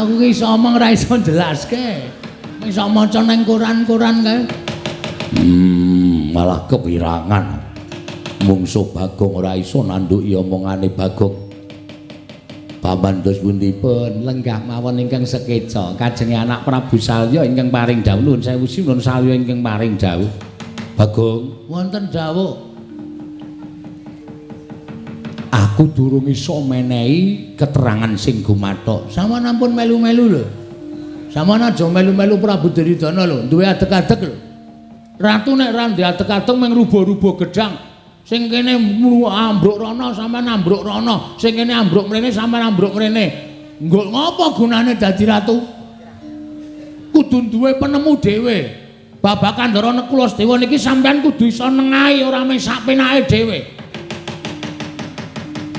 Aku ki iso omong ora iso jelaske. Iso maca nang koran-koran kae. Malah kewirangan. Mungsuh Bagong ora iso nandhuki omongane Bagong. Paman dos pundi pun lenggah mawon ingkang sekeca kajenge anak Prabu Salya ingkang paring dawuh. Nuwun sewu sinuwun Salya ingkang paring dawuh. Bagong, wonten dawuh. Aku durung iso menehi keterangan sing gumathok. Sampeyan ampun melu-melu lho. Sampeyan aja melu-melu Prabu Duryudana lho, duwe adeg-adeg lho. Ratu nek ra ndek adeg-adeg mung rubuh-rubuh gedhang. Sing kene ambruk rono sampeyan ambruk rono, sing kene ambruk mrene sampeyan ambruk mrene. Nggo ngopo gunane dadi ratu? Kudu duwe penemu dhewe. Babagan Ndara Nakula Sedewa niki sampeyan kudu iso nengahi ora mung sak penake dhewe.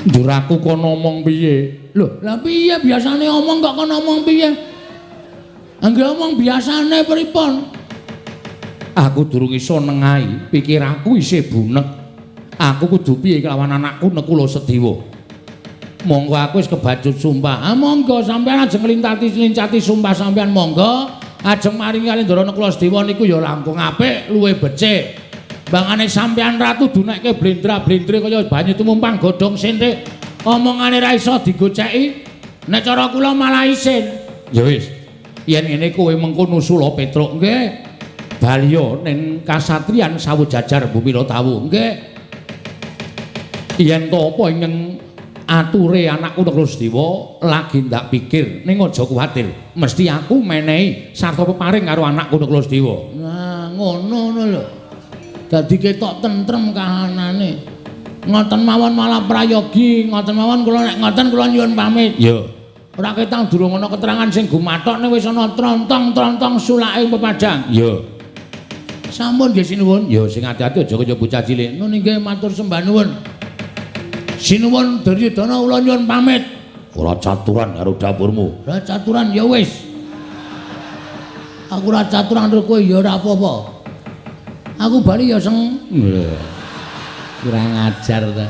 Njur aku kono omong piye? Lho, lah piye biasane omong kok kono omong piye? Angger omong biasane pripun? Aku durung iso nengahi, pikiranku isih bunek. Aku kudu piye kelawan anakku Nakula Sedewa? Monggo aku wis kebacut sumpah. Ah monggo sampeyan aja nglintati-lincati sumpah sampeyan monggo. Ajeng maringi kali Ndara Nakula Sedewa niku ya langkung apik, luwih becik. Bangane sampeyan ratu dunekke blendra-blendre kaya banyu tumumpang godhong sente. Omongane ra iso digoceki. Nek cara kula malah isin. Ya wis. Yen ngene kowe mengko nusula Petruk nggih. Balya ning kasatriyan sawu jajar bumi Tawu nggih. Yen to apa ingkang ature anakku Nakula Sedewa lagi ndak pikir, ning aja kuwatir, mesti aku menehi sarta peparing karo anakku Nakula Sedewa. Nah, ngono ngono lho. Dadi ketok tentrem kahanane. Ngoten mawon malah prayogi, ngoten mawon kula nek ngoten kula nyuwun pamit. Ya. Ora ketang durung ana keterangan sing gumathok ning wis ana trontong-trontong sulake pepadang. Ya. Sampun nggih sinuwun. Ya sing ati-ati aja kaya bocah cilik. Nun inggih matur sembah nuwun. Sinuwun Duryudana kula nyuwun pamit. Ora caturan karo dapurmu. Ora caturan ya wis. Aku ora caturan karo kowe ya ora apa-apa. Aku bali ya seng. Kurang ajar ta.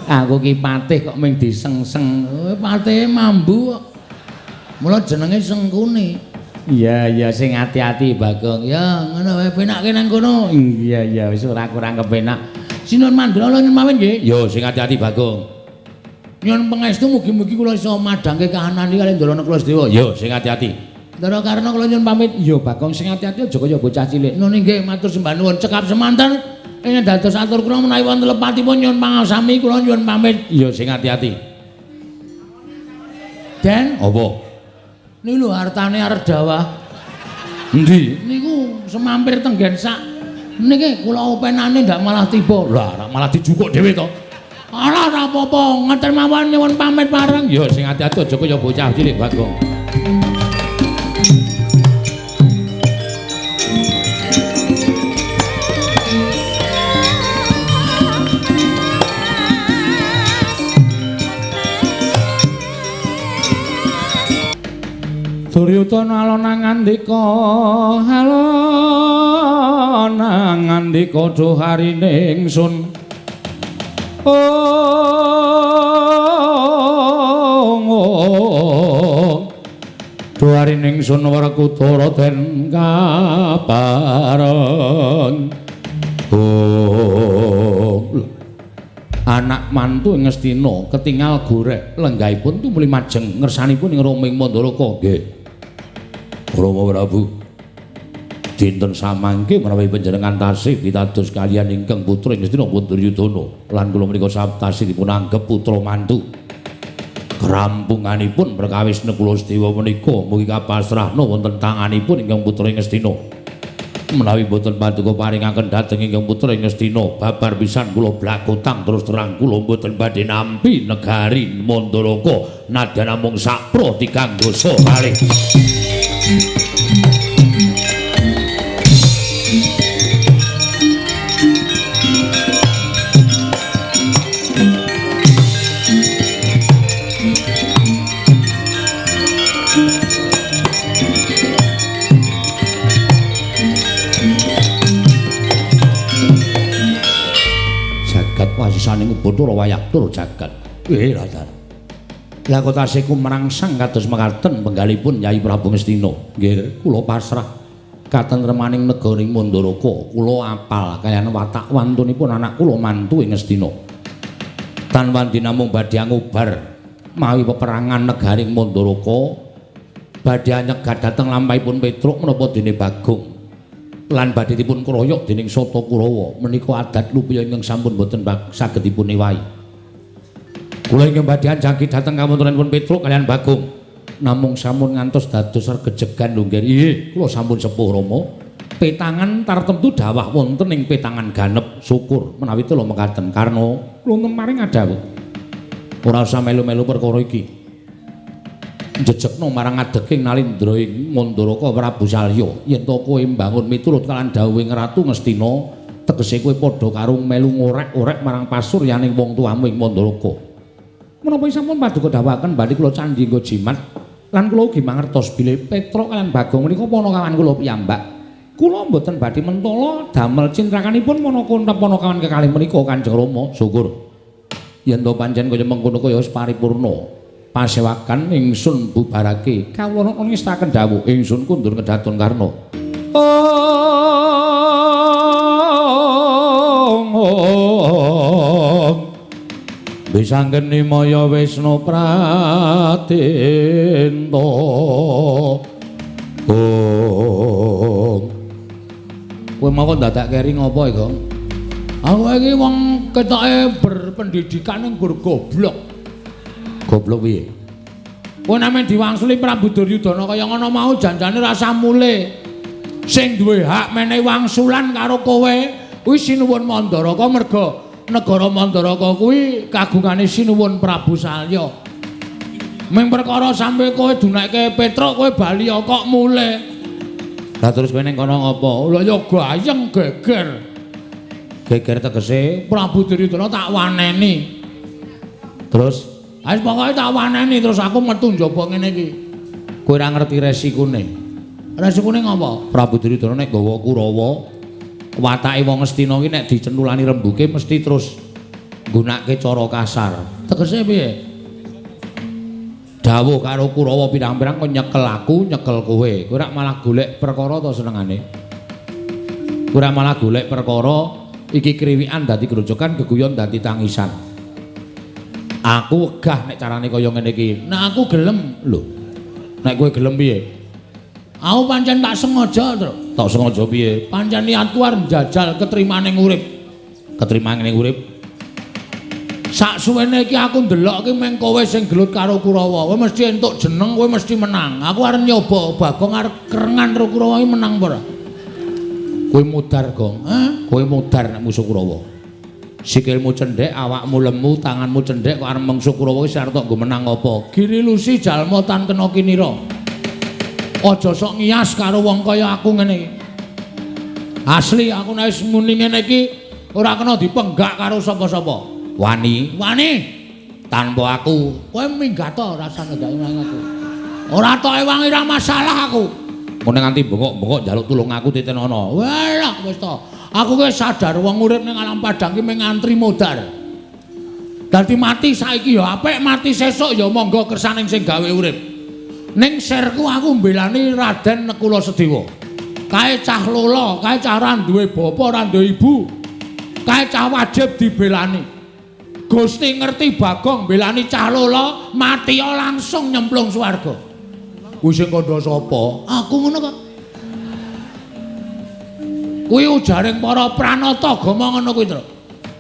Aku ki patih kok mung diseng-seng. Patihe mambu kok. Mula jenenge Sengkuni. Iya iya sing ati-ati Bagong. Ya ngono wae penakke nang kono. Iya iya wis ora kurang kepenak. Sinuwun Mandra nyuwun mawon nggih. Yo sing ati-ati Bagong. Nyuwun pangestu mugi-mugi kula iso madhangke kahanan iki kali Ndara Nakula Sedewa. Yo sing ati-ati. Ndara Karna kula nyuwun pamit. Yo Bagong sing ati-ati aja kaya bocah cilik. Nun inggih matur sembah nuwun cekap semanten. Ing dados atur kula menawi wonten lepatipun nyuwun pangasami kula nyuwun pamit. Yo sing ati-ati. Den, apa? Niku lho hartane arep dawah. Endi? Niku semampir tenggen sak. Niki kula openane ndak malah tiba. Lah, malah dijukuk dhewe to. Alah ora apa-apa, ngoten mawon nyuwun pamit pareng. Ya sing ati-ati aja kaya bocah cilik Bagong. Duryudana alon ngandika, alon ngandika duh harine ingsun. Oh, duh harine ingsun Werkudara den kapareng. Oh, anak mantu ing Ngastina ketingal gorek lenggahipun tumuli majeng ngersanipun ing Roming Mandaraka. Nggih. Rama Prabu, dinten samangke menawi panjenengan tasih pitados kaliyan ingkang putra ing Ngastina pun Duryudana lan kula menika tasih dipun anggep putra mantu. Kerampunganipun perkawis Nakula Sedewa menika mugi kapasrahna wonten tanganipun ingkang putra ing Ngastina. Menawi boten paduka paringaken dhateng ingkang putra ing Ngastina, babar pisan kula blakutang terus terang kula boten badhe nampi negari Mandaraka nadyan namung sakpro tigang dasa kalih. Jagat wasisaning Bathara wayah tur jagat. Radar. Lah kok tasih kumrangsang kados mekaten penggalipun Yai Prabu Ngastina. Nggih, kula pasrah katentremaning negari Mandaraka. Kula apal kaliyan watak wantunipun anak kula mantu ing Ngastina. Tan wandi namung badhe ngubar mawi peperangan negari Mandaraka, badhe nyegat dhateng lampahipun Petruk menapa dene Bagong. Lan badhe dipun kroyok dening Sata Kurawa. Menika adat lupiya ingkang sampun boten saged dipun ewahi. Kula ingkang badhe anjagi dhateng kawontenanipun Petruk kaliyan Bagong. Namung sampun ngantos dados regejegan lho nggih. Nggih, kula sampun sepuh Rama. Petangan tartemtu dawah wonten ing petangan ganep. Syukur menawi tela mekaten karna kula maring adhawuh. Ora usah melu-melu perkara iki. Jejekno marang adeking Nalindra ing Mandaraka Prabu Salya. Yen to kowe mbangun miturut kaliyan dawuhing Ratu Ngastina, tegese kowe padha karo melu ngorek-orek marang pasuryaning wong tuamu ing Mandaraka. Menapa sampun paduka dawuhaken badhe kula candhi nggo jimat lan kula ugi mangertos bilih Petruk kaliyan Bagong menika panakawan kula piyambak. Kula mboten badhe mentala damel cintrakanipun manaka panakawan kekalih menika Kanjeng Rama. Syukur. Yen to pancen kaya mengkono kaya wis paripurna. Pasewakan ingsun bubarake. Kawula ngestaken dawuh ingsun kundur kedaton Karna. Bisanggeni maya Wisnu Pratenta. Gong. Kowe mau dadak keri ngopo iki, Gong? Aku iki wong ketoke berpendidikan ning gur goblok. Goblok piye? Kowe nek diwangsuli Prabu Duryudana kaya ngono mau janjane rasa mule. Sing duwe hak menehi wangsulan karo kowe kuwi Sinuwun Mandaraka merga negara Mandaraka kuwi kagungane Sinuwun Prabu Salya. Ming perkara sampe kowe dunekke Petruk kowe bali kok mule. Lah terus kowe ning kono ngopo? Lah ya gayeng geger. Geger tegese Prabu Duryudana tak waneni. Terus wis pokoke tak waneni terus aku metu njaba ngene iki. Kowe ora ngerti resikune. Resikune ngopo? Prabu Duryudana nek nggawa Kurawa, watake wong Ngastina ki nek dicentulani rembuke mesti terus nggunakake cara kasar. Tegese piye? Dawuh karo Kurawa pirang-pirang kok nyekel aku, nyekel kowe. Kowe ora malah golek perkara to senengane? Kowe ora malah golek perkara iki kriwikan dadi grojokan, geguyon dadi tangisan. Aku wegah nek carane kaya ngene iki. Nek aku gelem lho. Nek kowe gelem piye? Aku pancen tak sengaja, Tru. Tak sengaja piye? Pancen niatku arep njajal ketrimane urip. Ketrimane urip. Sak suwene iki aku ndelok iki meng kowe sing gelut karo Kurawa. Kowe mesti entuk jeneng, kowe mesti menang. Aku arep nyoba Bagong arep kerengan karo Kurawa iki menang apa ora? Kowe mudar, Gong. Hah? Kowe mudar nek musuh Kurawa. Sikilmu cendhek, awakmu lemu, tanganmu cendhek kok arep mengsu Kurawa wis arep tok nggo menang apa? Giri Lusi jalma tan kena kinira. Aja sok ngias karo wong kaya aku ngene iki. Asli aku nek wis muni ngene iki ora kena dipenggak karo sapa-sapa. Wani, wani tanpa aku. Kowe minggat to rasane ndak nang aku. Ora tok ewangi ora masalah aku. Mun nganti bengok-bengok njaluk tulung aku titenono. Walah wis to. Aku wis sadar wong urip ning alam padang ki mung ngantri modar. Dadi mati saiki ya apik, mati sesuk ya monggo kersaning sing gawe urip. Ning sirku aku mbelani Raden Nekula Sedewa. Kae cah lolo, kae cah ora duwe bapa, ora duwe ibu. Kae cah wajib dibelani. Gusti ngerti Bagong mbelani cah lolo, mati langsung nyemplung swarga. Kuwi sing kandha sapa? Aku ngono kok. Kuwi ujaring para pranata agama ngono kuwi, Tru.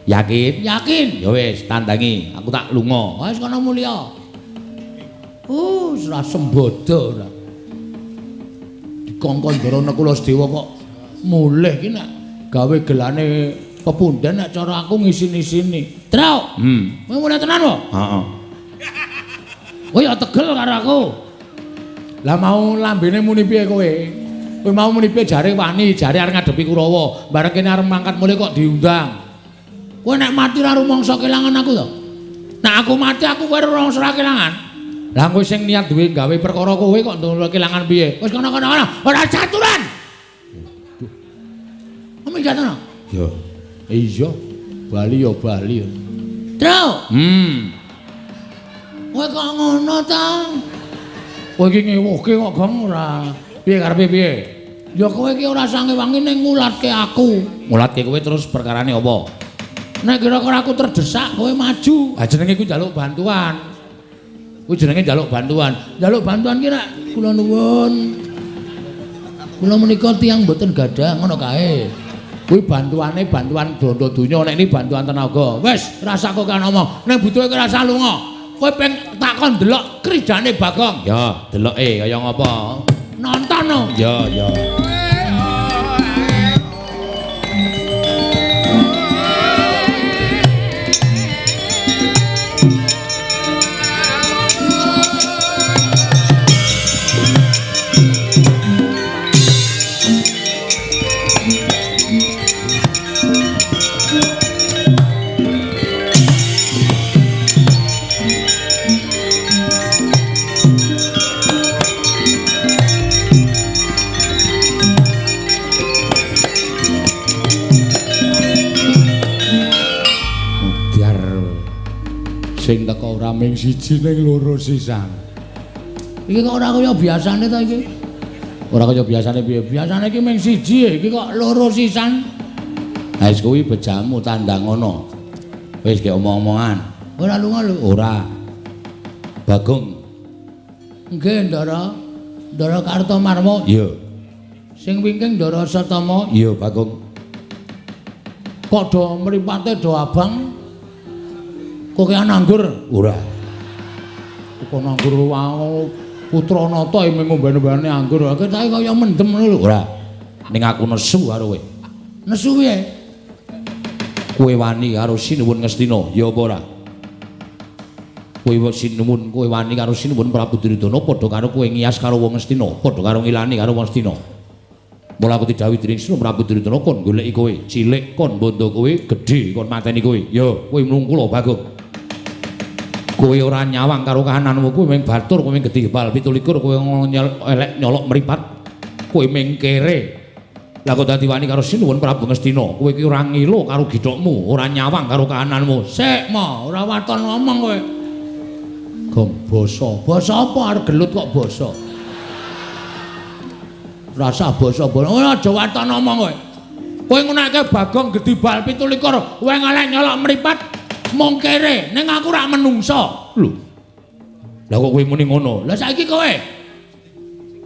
Yakin? Yakin. Ya wis, tandangi, aku tak lunga. Wis kono mulya. Ora sembodo ora. Dikongkon Ndara Nekula Sedewa kok mulih ki nek gawe gelane pepundhen nek cara aku ngisin-isini. Tru. Kowe mulih tenan wae? Heeh. Kowe ya tegel karo aku. Lah mau lambene muni piye kowe? Kowe mau muni piye jare wani, jare arep ngadepi Kurawa. Bareng kene arep mangkat mulih kok diundang. Kowe nek mati ora rumangsa kelangan aku to? Nek aku mati aku kowe rumangsa ora kelangan. Lah kowe sing niat duwe gawe perkara kowe kok ndonga kelangan piye? Wis kono-kono kono, ora caturan. Waduh. Minggat ana? Ya. Iya. Bali ya bali. Tru. Kowe kok ngono ta? Kowe iki ngewuhke kok Gong ora. Piye karepe piye? Ya kowe iki ora sange-wangi ning ngulatke aku. Ngulatke kowe terus perkarane apa? Nek kira-kira aku terdesak kowe maju. Ha jenenge ku njaluk bantuan. Kuwi jenenge njaluk bantuan. Njaluk bantuan ki nek kula nuwun. Kula menika tiyang mboten gadah ngono kae. Kuwi bantuane bantuan bondo donya, nek ini bantuan tenaga. Wis, rasa kok kan ngomong. Nek butuhe kowe rasa lunga. Kowe peng takon delok kridane Bagong. Ya, deloke kaya ngapa. Nonton no. Ya, ya. Sing teka ora ming siji ning loro sisan. Iki kok ora kaya biasane ta iki? Ora kaya biasane piye? Biasane iki ming siji, iki kok loro sisan. Ha wis kuwi bejamu tandang ngono. Wis gek omong-omongan. Ora lunga lho. Ora. Bagong. Nggih, Ndara. Ndara Kartomarma. Iya. Sing wingking Ndara Satama. Iya, Bagong. Kok do mripate do abang? Kokean anggur? Ora. Kok anggur wae putra nata mung ngombe-ombene anggur. Ketoke kaya mendem ngono lho. Ora. Ning aku nesu karo kowe. Nesu piye? Kowe wani karo Sinuwun Ngastina, ya apa ora? Kowe sinuwun, kowe wani karo Sinuwun Prabu Duryudana padha karo kowe ngiyas karo wong Ngastina, padha karo ngilani karo wong Ngastina. Mula aku didhawuhi dening Sinuwun Prabu Duryudana kon goleki kowe, cilik kon bondo kowe, gedhe kon mateni kowe. Ya, kowe mlungkula Bagong. Kowe ora nyawang karo kahananmu, kowe mung batur, kowe mung gedhe bal 27, kowe elek nyolok mripat, kowe mung kere. Lah kok dadi wani karo Sinuwun Prabu Ngastina, kowe iki ora ngilo karo githokmu, ora nyawang karo kahananmu. Sik, mo, ora waton ngomong kowe. Gong basa. Basa apa arep gelut kok basa? Rasa basa basa. Ora aja waton ngomong kowe. Kowe ngunake Bagong gedhe bal 27, kowe ngelek nyolok mripat mung kere, ning aku ora menungsa. Lho. Lah kok kowe muni ngono? Lah saiki kowe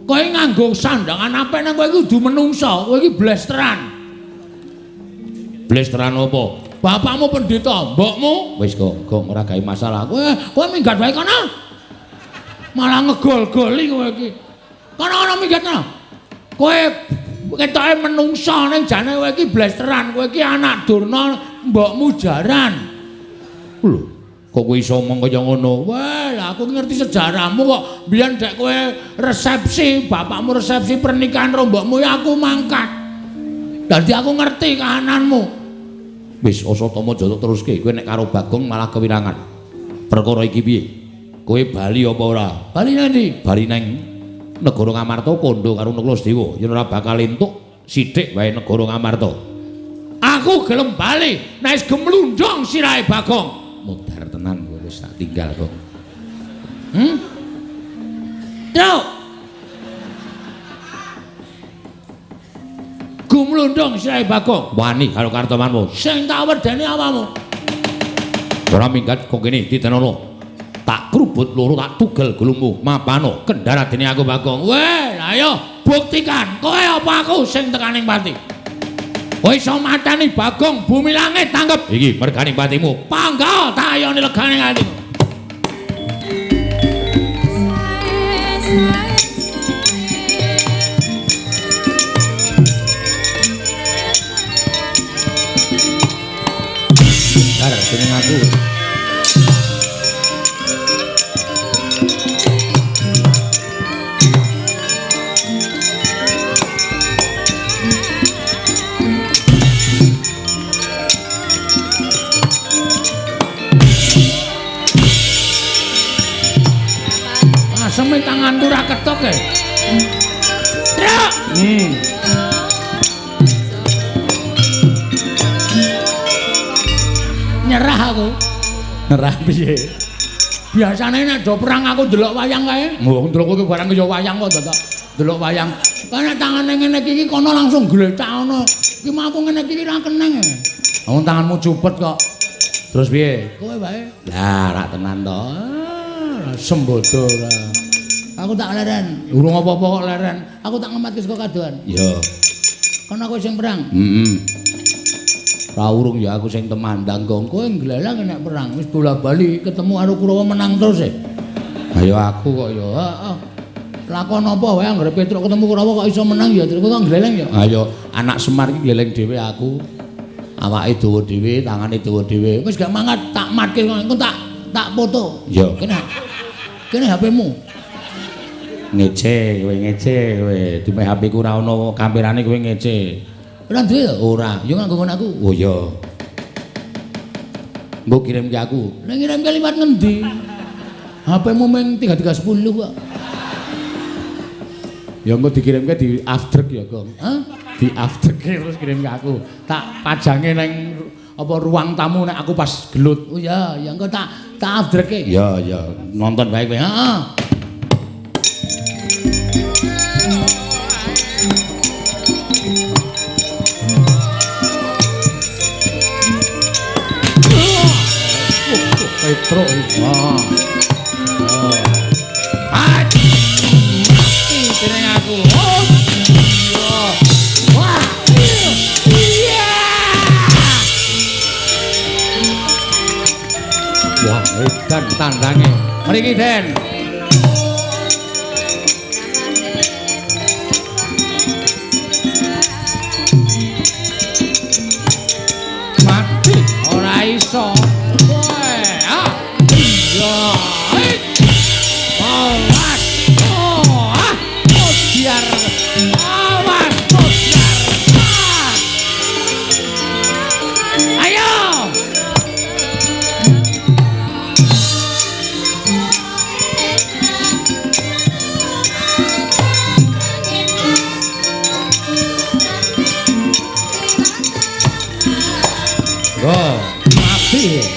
kowe nganggo sandangan apik nang kowe iki kudu menungsa, kowe iki blesteran. Blesteran apa? Bapakmu pendeta, mbokmu wis kok, gong ora gawe masalah. Kowe minggat wae kono. Malah ngegol-goli kowe iki. Kono-kono minggat kono. Kowe ketoke menungsa ning jane kowe iki blesteran, kowe iki anak Durna, mbokmu jaran. Lho, kok kowe iso omong kaya ngono? Wah, lah aku ngerti sejarahmu kok. Biyen dek kowe resepsi, bapakmu resepsi pernikahan karo mbokmu ya aku mangkat. Dadi aku ngerti kahananmu. Wis Asatama aja teruske, kowe nek karo Bagong malah kewirangan. Perkara iki piye? Kowe bali apa ora? Bali nang ndi? Bali nang negara Ngamarta kandha karo Nakula Sadewa. Yen ora bakal entuk sithik wae negara Ngamarta. Aku gelem bali nek wis gemlundung sirahe Bagong. Modar tenan kowe wis tak tinggal kok. Truk. Gumlundung sirahe Bagong. Wani karo Kartomarma. Sing tak wedeni awakmu. Ora minggat kok kene titenono. Tak krubut loro tak tugel gulungmu. Mapano kendharadene aku Bagong. Weh, lha ayo buktikan kowe apa aku sing tekaning pati. Kowe iso mateni Bagong bumi langit tanggep. Iki merganing patimu. Pangga tak ayone legane atimu. Dar jeneng aku. Aseme tanganku ora ketok e. Truk. Nyerah aku. Nyerah piye? Biasane nek do perang aku ndelok wayang kae. Wong ndelok kowe barang ya wayang kok dadak ndelok wayang. Kan nek tangane ngene iki kono langsung glecak ngono. Iki mah aku ngene iki ra keneng. Wong tanganmu cupet kok. Terus piye? Kowe wae. Lah rak tenan to. Sembodo ora. Aku tak leren. Urung apa-apa kok leren. Aku tak ngematke saka kadohan. Iya. Kono aku sing perang. Heeh. Ra urung ya aku sing temandang gong. Kowe ngleleng nek perang wis bola-bali ketemu karo Kurawa menang terus e. Ayo aku kok ya. Heeh. Lakon apa wae anggere Petruk ketemu Kurawa kok iso menang ya terus kok ngleleng ya. Ayo anak Semar iki ngleleng dhewe aku. Awake dawa dhewe, tangane dawa dhewe. Wis gak mangkat tak matke engko tak foto. Iya. Kene. Kene HP-mu. Ngece kowe, ngece kowe. Dume HP ku ora ono kamerane kowe ngece. Ora duwe ya? Ora. Ya nganggo ngono aku. Oh iya. Mbok kirim ke aku. Lah ngirimke liwat ngendi? HP-mu mung 3310 kok. Ya engko dikirimke di aftrek ya, Gong. Hah? Di aftrek terus kirim ke aku. Tak pajange nang apa ruang tamu nek aku pas gelut. Oh iya, ya engko tak Tak afdreke. Ya ya, nonton bae kowe. Heeh. Petruk iki. Mati dening aku. Oh. Iya. Wah. Iya. Wah, edan tandange. Mriki, Den. Mati ora iso.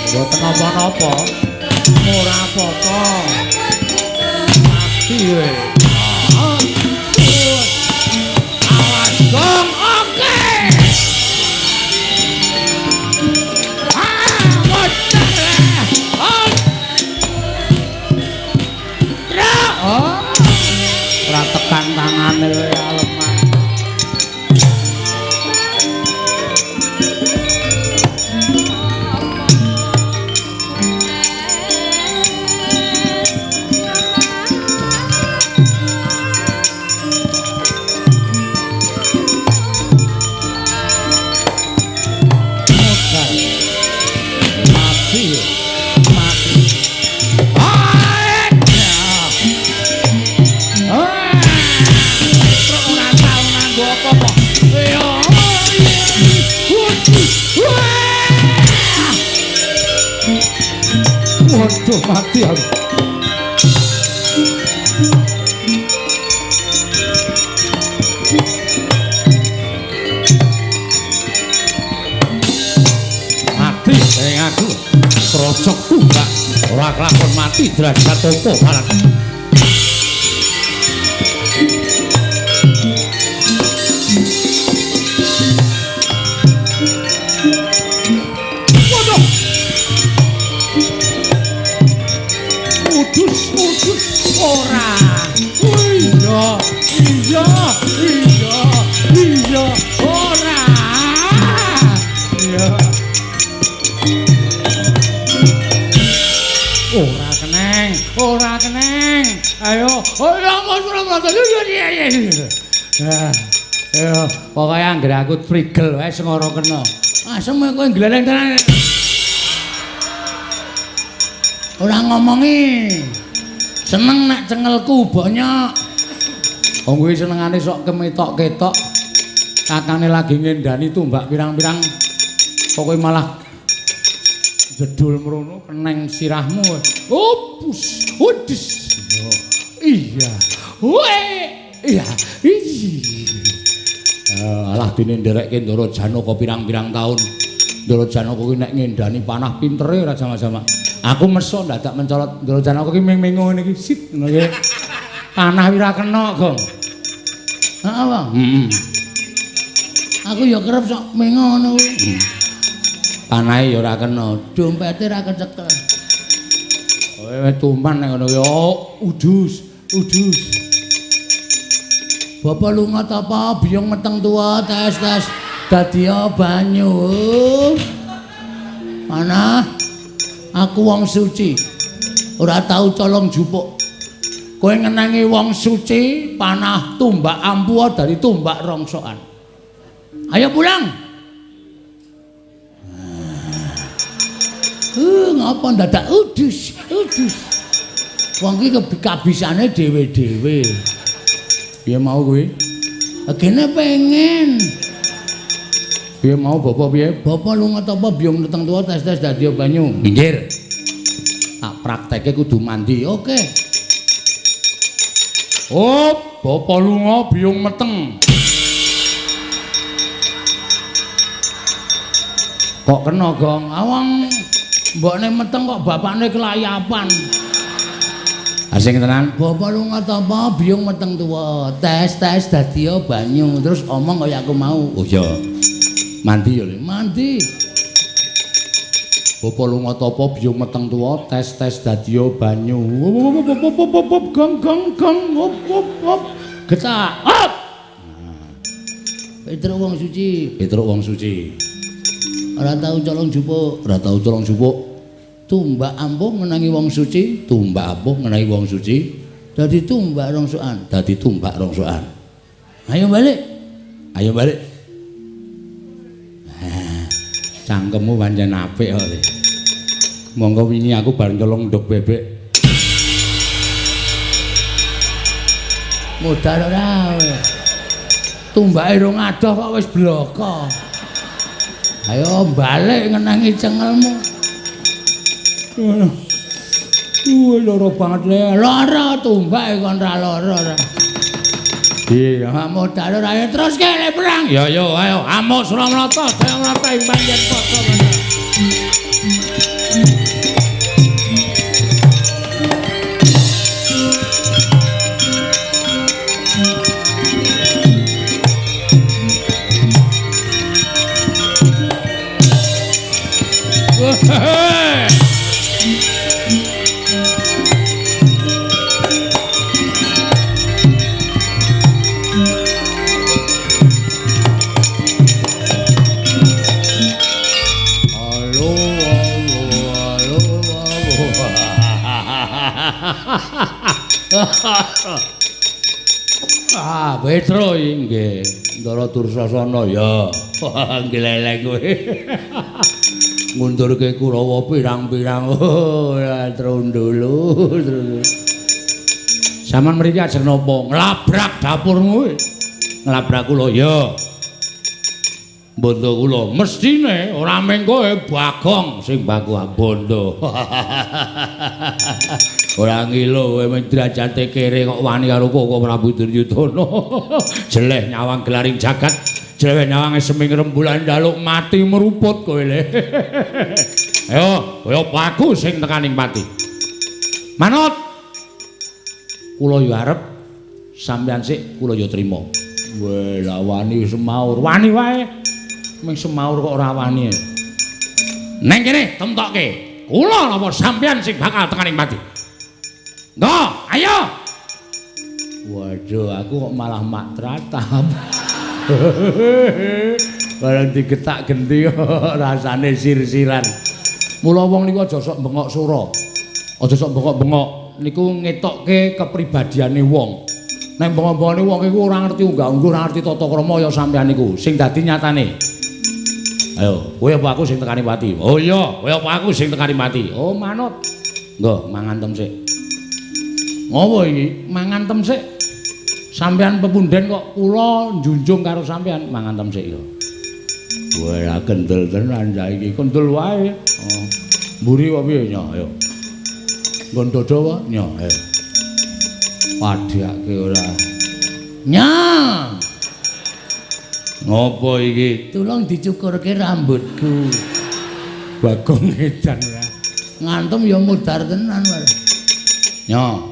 Mboten napa-napa. Ora apa-apa. Mati kowe. Awas gong, oke. Ah, bocah. Oh. Ora tekan tangane kowe lemah. Waduh, mati aku. Mati sing aku. Krocokku Mbak. Ora kelakon mati derajat opo barang. Ora. Iya, iya, iya, iya, ora. Iya. Ora keneng, ora keneng. Ayo, ora ora. Ayo, pokoke anggere aku prigel wae sing ora kena. Asem kowe gleleng tenan. Ora ngomongi. Seneng nek cengelku bonyok. Wong kuwi senengane sok kemetok-ketok. Kakane lagi ngendani tumbak pirang-pirang. Pokoke malah jedul mrono keneng sirahmu. Opus, udus. Iya. Weh, iya. Alah dene nderekke Ndara Janaka pirang-pirang taun. Ndara Janaka kuwi nek ngendani panah pintere ora sama-sama. Aku meso ndadak mencolot Ndara Janaka ki ming-mingo ngene iki sit ngono ki. Panah ora kena, Gong. Heeh, Bang. Heeh. Aku ya kerep sok mengo ngono kuwi. Panahe ya ora kena, dompete ora kecekel. Kowe tumpan nek ngono kuwi. Oh, udus, udus. Bapak lunga ta apa biyung meteng tuwa tes-tes dadi banyu. Mana? Aku wong suci. Ora tau colong jupuk. Kowe ngenangi wong suci panah tumbak ampuh dari tumbak rongsokan. Ayo pulang. Ngapa ndadak udus, udus. Wong iki kabisane dhewe-dhewe. Piye mau kuwi? Gene pengen. Piye mau bapak piye? Bapak lunga ta apa biyung meteng tuwa tes-tes dadi banyu. Minggir. Tak praktekke kudu mandi. Oke. Oh, bapak lunga biyung meteng. Kok kena, Gong? Awang Mbokne meteng kok bapakne kelayapan. Asing tenan. Bapak lunga tapa biyung meteng tuwa. Tes-tes dadi banyu terus omong kaya aku mau. Oh iya. Mandi ya, Le. Mandi. Bapak lunga tapa biyung meteng tuwa, tes-tes dadi banyu. Op gong gong gong op op op. Getak. Op. Petruk wong suci. Petruk wong suci. Ora tau colong jupuk, ora tau colong jupuk. Tumbak ampuh ngenangi wong suci, tumbak ampuh ngenangi wong suci, dadi tumbak rongsokan, dadi tumbak rongsokan. Ayo balik. Ayo balik. Cangkemmu pancen apik kok. Monggo wingi aku bar nyolong ndog bebek. Modar ora. Tumbake rong adoh kok wis bloko. Ayo balik ngenangi cengelmu. Wah, lara banget le. Lara tumbake kon ra lara ora. Iya, modar ora ayo terus ke le perang. Ya yo ayo amuk Suramrata, Jayamrata ing panjen padha. Ah, Petro nggih. Ndara Dursasana ya. Ngleleng kowe. Ngundurke Kurawa pirang-pirang. Oh, ya trundulu, trundulu. Saman mriki ajeng napa? Nglabrak dapurmu. Nglabrak kula ya. Bondo kula mestine ora mung kowe Bagong sing baku bondo. Ora ngilo kowe mung derajate kere kok wani karo Koko Prabu Duryudana. Jeleh nyawang gelaring jagat, jeleh nyawang seming rembulan njaluk mati meruput kowe le. Ayo, kaya aku sing tekaning pati. Manut. Kula yo arep sampeyan sik kula yo trima. Weh, lah wani semaur, wani wae. Ming semaur kok ora wani. Neng kene temtokke. Kula napa sampeyan sing bakal tekaning pati. Nggo, ayo. Waduh, aku kok malah mak tratap. Barang digetak genti rasane sir-siran. Mula wong niku aja sok bengok sura. Aja sok bengok-bengok. Niku ngetokke kepribadiane wong. Nek bengok-bengokne wong iku ora ngerti unggah-ungguh, ora ngerti tata krama ya sampeyan niku. Sing dadi nyatane. Ayo, kowe apa aku sing tekani pati? Oh iya, kowe apa aku sing tekani pati? Oh manut. Nggo, mangan tem sik. Ngopo iki? Mangan tem sik. Sampeyan pepunden kok kula njunjung karo sampeyan, mangan tem sik ya. Wah, kendel tenan saiki, kendel wae. Oh. Mburi apa piye nya? Ayo. Nggon dodo apa? Nya, ayo. Padhake ora. Nya. Ngopo iki? Tulung dicukurke rambutku. Bagong edan ora. Ngantem ya mudhar tenan wae. Nya.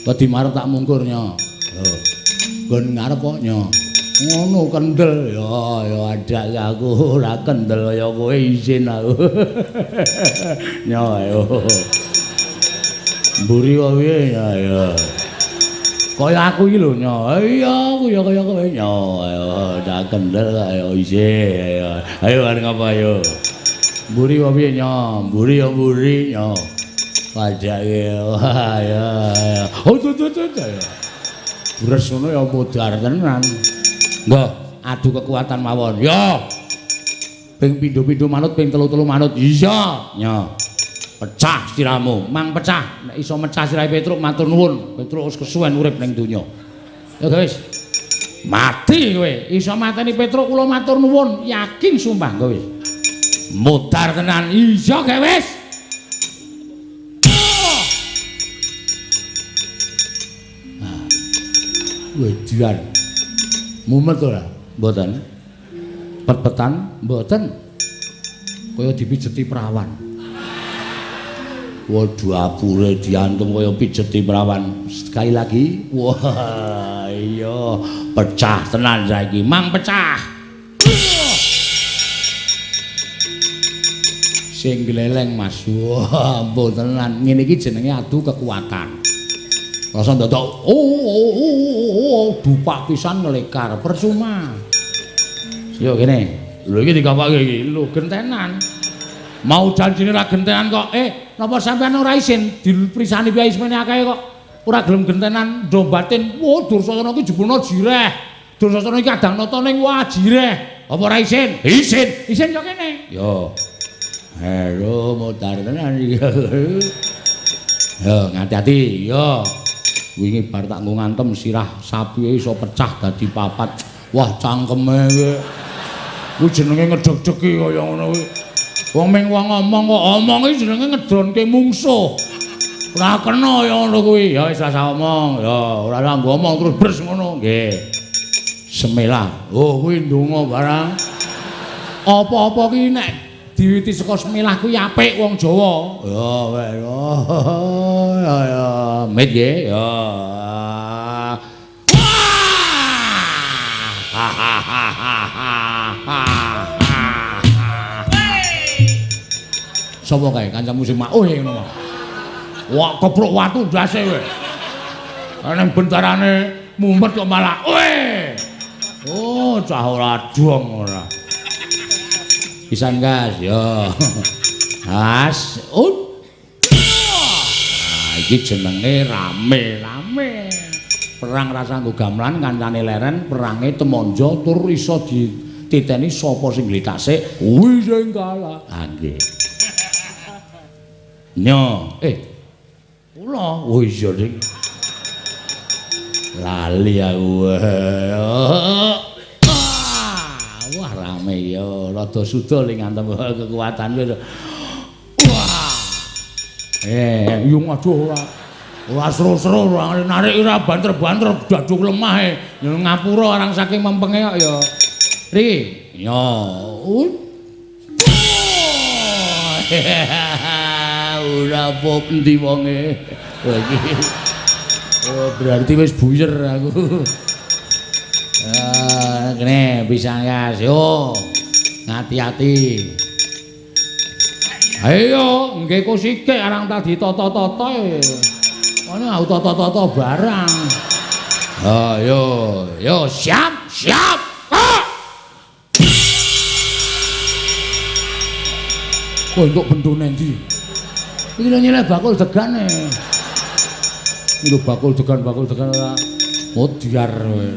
Wedi marep tak mungkur nya. Lho. Nggon ngarep kok nya. Ngono kendel ya ya adak aku ora kendel kaya kowe izin aku. Nya ayo. Mburi kok piye nya ya. Kaya aku iki lho nya. Iya aku ya kaya kowe nya. Ayo tak kendel ayo isih ayo. Ayo arep ngapa ayo. Mburi kok piye nya? Mburi ya mburi nya. Pajake ayo. Oh tuh tuh tuh. Bres ngono ya modar tenan. Nggo, adu kekuatan mawon. Ya. Ping pindho-pindho manut, ping telu-telu manut. Iya, nya. Pecah siramu, mang pecah. Nek iso mecah sirahe Petruk matur nuwun. Petruk wis kesuwen urip ning donya. Ya wis. Mati kowe. Iso mateni Petruk kula matur nuwun, yakin sumpah kowe wis. Modar tenan. Iya ge wis. Wedian. Mumet ora? Mboten. Pet-petan? Mboten. Kaya dipijeti prawan. Waduh apure diantem kaya pijeti prawan. Sekali lagi. Wah, iya, pecah tenan saiki. Mang pecah. Sing gleleng Mas. Wah, ampun tenan. Ngene iki jenenge adu kekuatan. Rasa ndodok oh dupak pisan ngelekar percuma. Yo kene. Lho iki digawake iki. Lho gentenan. Mau janjine ra gentenan kok. Napa sampean ora isin diprisani piye ismene akeh kok ora gelem gentenan ndo batin. Wah, Dursasana iki jebulna jireh. Dursasana iki kadang nata ning wah jireh. Apa ora isin? Isin. Isin yo kene. Yo. Halo modar tenan iki. Yo ngati-ati yo. Wingi bar tak nggo ngantem sirah sapi iso pecah dadi papat. Wah cangkeme kuwi. Kuwi jenenge ngedeg-degi kaya ngono kuwi. Wong ming wong ngomong kok omong iki jenenge ngedonke mungsuh. Ora kena ya ngono kuwi. Ya wis rasa omong. Ya ora nggo omong terus bres ngono. Nggih. Semelah. Oh kuwi ndonga barang. Apa-apa ki nek diwiti saka semelah kuwi apik wong Jawa. Ya weh. Ya ya mit nggih. Ya. Sapa kae kancamu sing makuh ngono. Wah kepruk watu ndase kowe. Ning bentarane mumet kok malah kowe. Oh, cah ora dong ora. Pisan gas ya. As. Nah, iki jenenge rame-rame. Perang rasa nggo gamelan kancane leren, perange temonjo tur iso dititeni sapa sing glethak kuwi sing kalah. Ha nggih. Nyo, kula. Oh iya ning. Lali aku. Wah rame ya, rada suda ling ngantem kekuatan wis. Wah. Yo aduh ora. Ora seru-seru, ora narik ora banter-banter daduk lemah e. Ngapura orang saking mempenge kok ya. Ri, yo. Ora apa endi wonge. Wah iki. Oh, berarti wis buyer aku. Kene bisa gas. Yo. Ngati-ati. Ayo, nggih kosike arang ta ditata-tata e. Ono aku tata-tata barang. Ayo, yo siap, siap. Kok entuk bendone endi? Iki lho nyileh bakul degane. Iki lho bakul degan ora modyar kowe.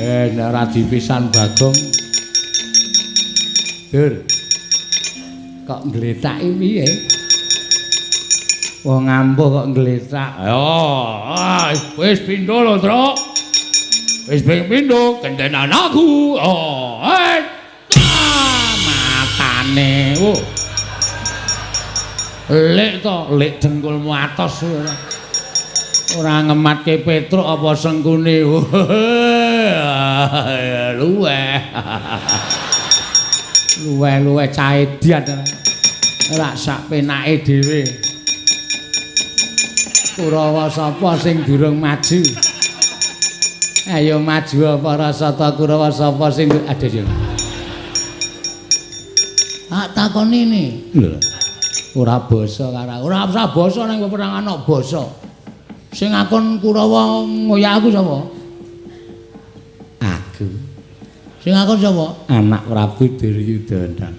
Nek ora dipisan Bagong. Dur. Kok ngletaki piye? Wong ampuh kok ngletak. Ayo, wis pindho lho, Truk. Wis ping pindho gentenan aku. Oh, matane. Oh. Lek to, lek dengkulmu atos ora. Ora ngematke Petruk apa sengkune. Luweh. Luweh-luweh caedian. Ora sak penake dhewe. Kurawa sapa sing durung maju? Ayo maju para sata Kurawa sapa sing ada yo. Tak takoni ne. Lho. Ora basa karo ora usah basa ning peperangan kok basa. Sing akon Kurawa ngoyak aku sapa? Aku. Sing akon sapa? Anak Prabu Duryudana.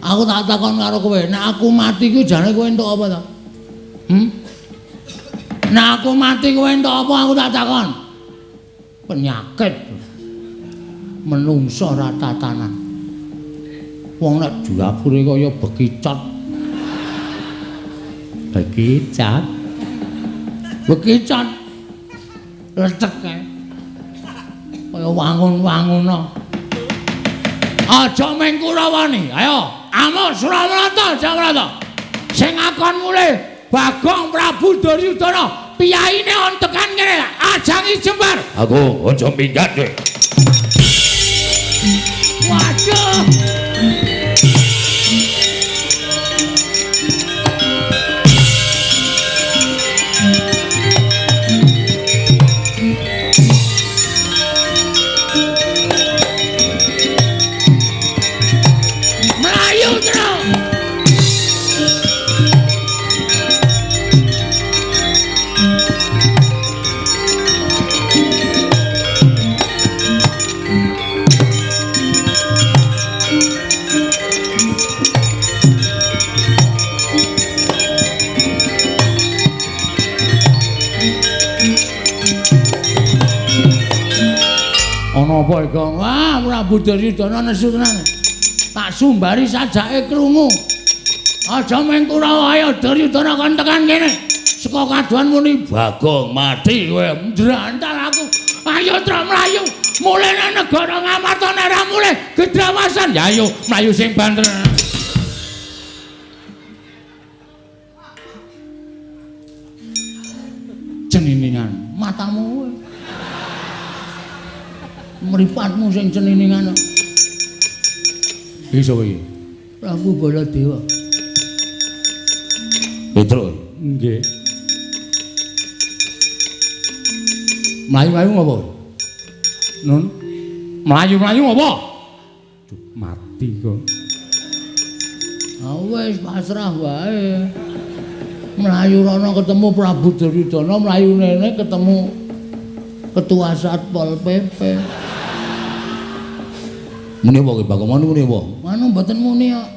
Aku tak takon karo kowe, nek aku mati ku jane kowe entuk apa to? Nek aku mati kowe entuk apa aku tak takon? Penyakit. Menungso ora tatanan. Wong nek diapure kaya bekicot. Bekicot. Bekicot. Lecek kae. Kaya wangun-wanguno. Aja mung Kurawani. Ayo, amuk Suramarta, Jamarta. Sing akon mulih Bagong Prabu Duryudana, piyaine on tekan kene, ajangi jembar. Aku aja minggat kowe. Waduh. Ngopo iki? Wah, Prabu Duryudana nesu tenan. Tak sumbari sajake krungu. Aja mung Kurawa, ayo Duryudana kon tekan kene. Saka kaduan muni Bagong mati kowe. Njrantal aku. Ayo trok mlayu. Mulih nang negara Ngamarta nek ora mulih gedrawasan. Ya ayo mlayu sing banter. Ceniningan matamu. Mripatmu sing ceniningan. Iki sapa iki? Prabu Baladewa. Petruk. Nggih. Mlayu-mlayu ngopo? Nun. Mlayu-mlayu ngopo? Mati kok. Ah wis pasrah wae. Mlayu rono ketemu Prabu Duryudana, mlayu nene ketemu Ketua Satpol PP. Muni apa ki Bagong? Muni apa? Anu mboten muni kok.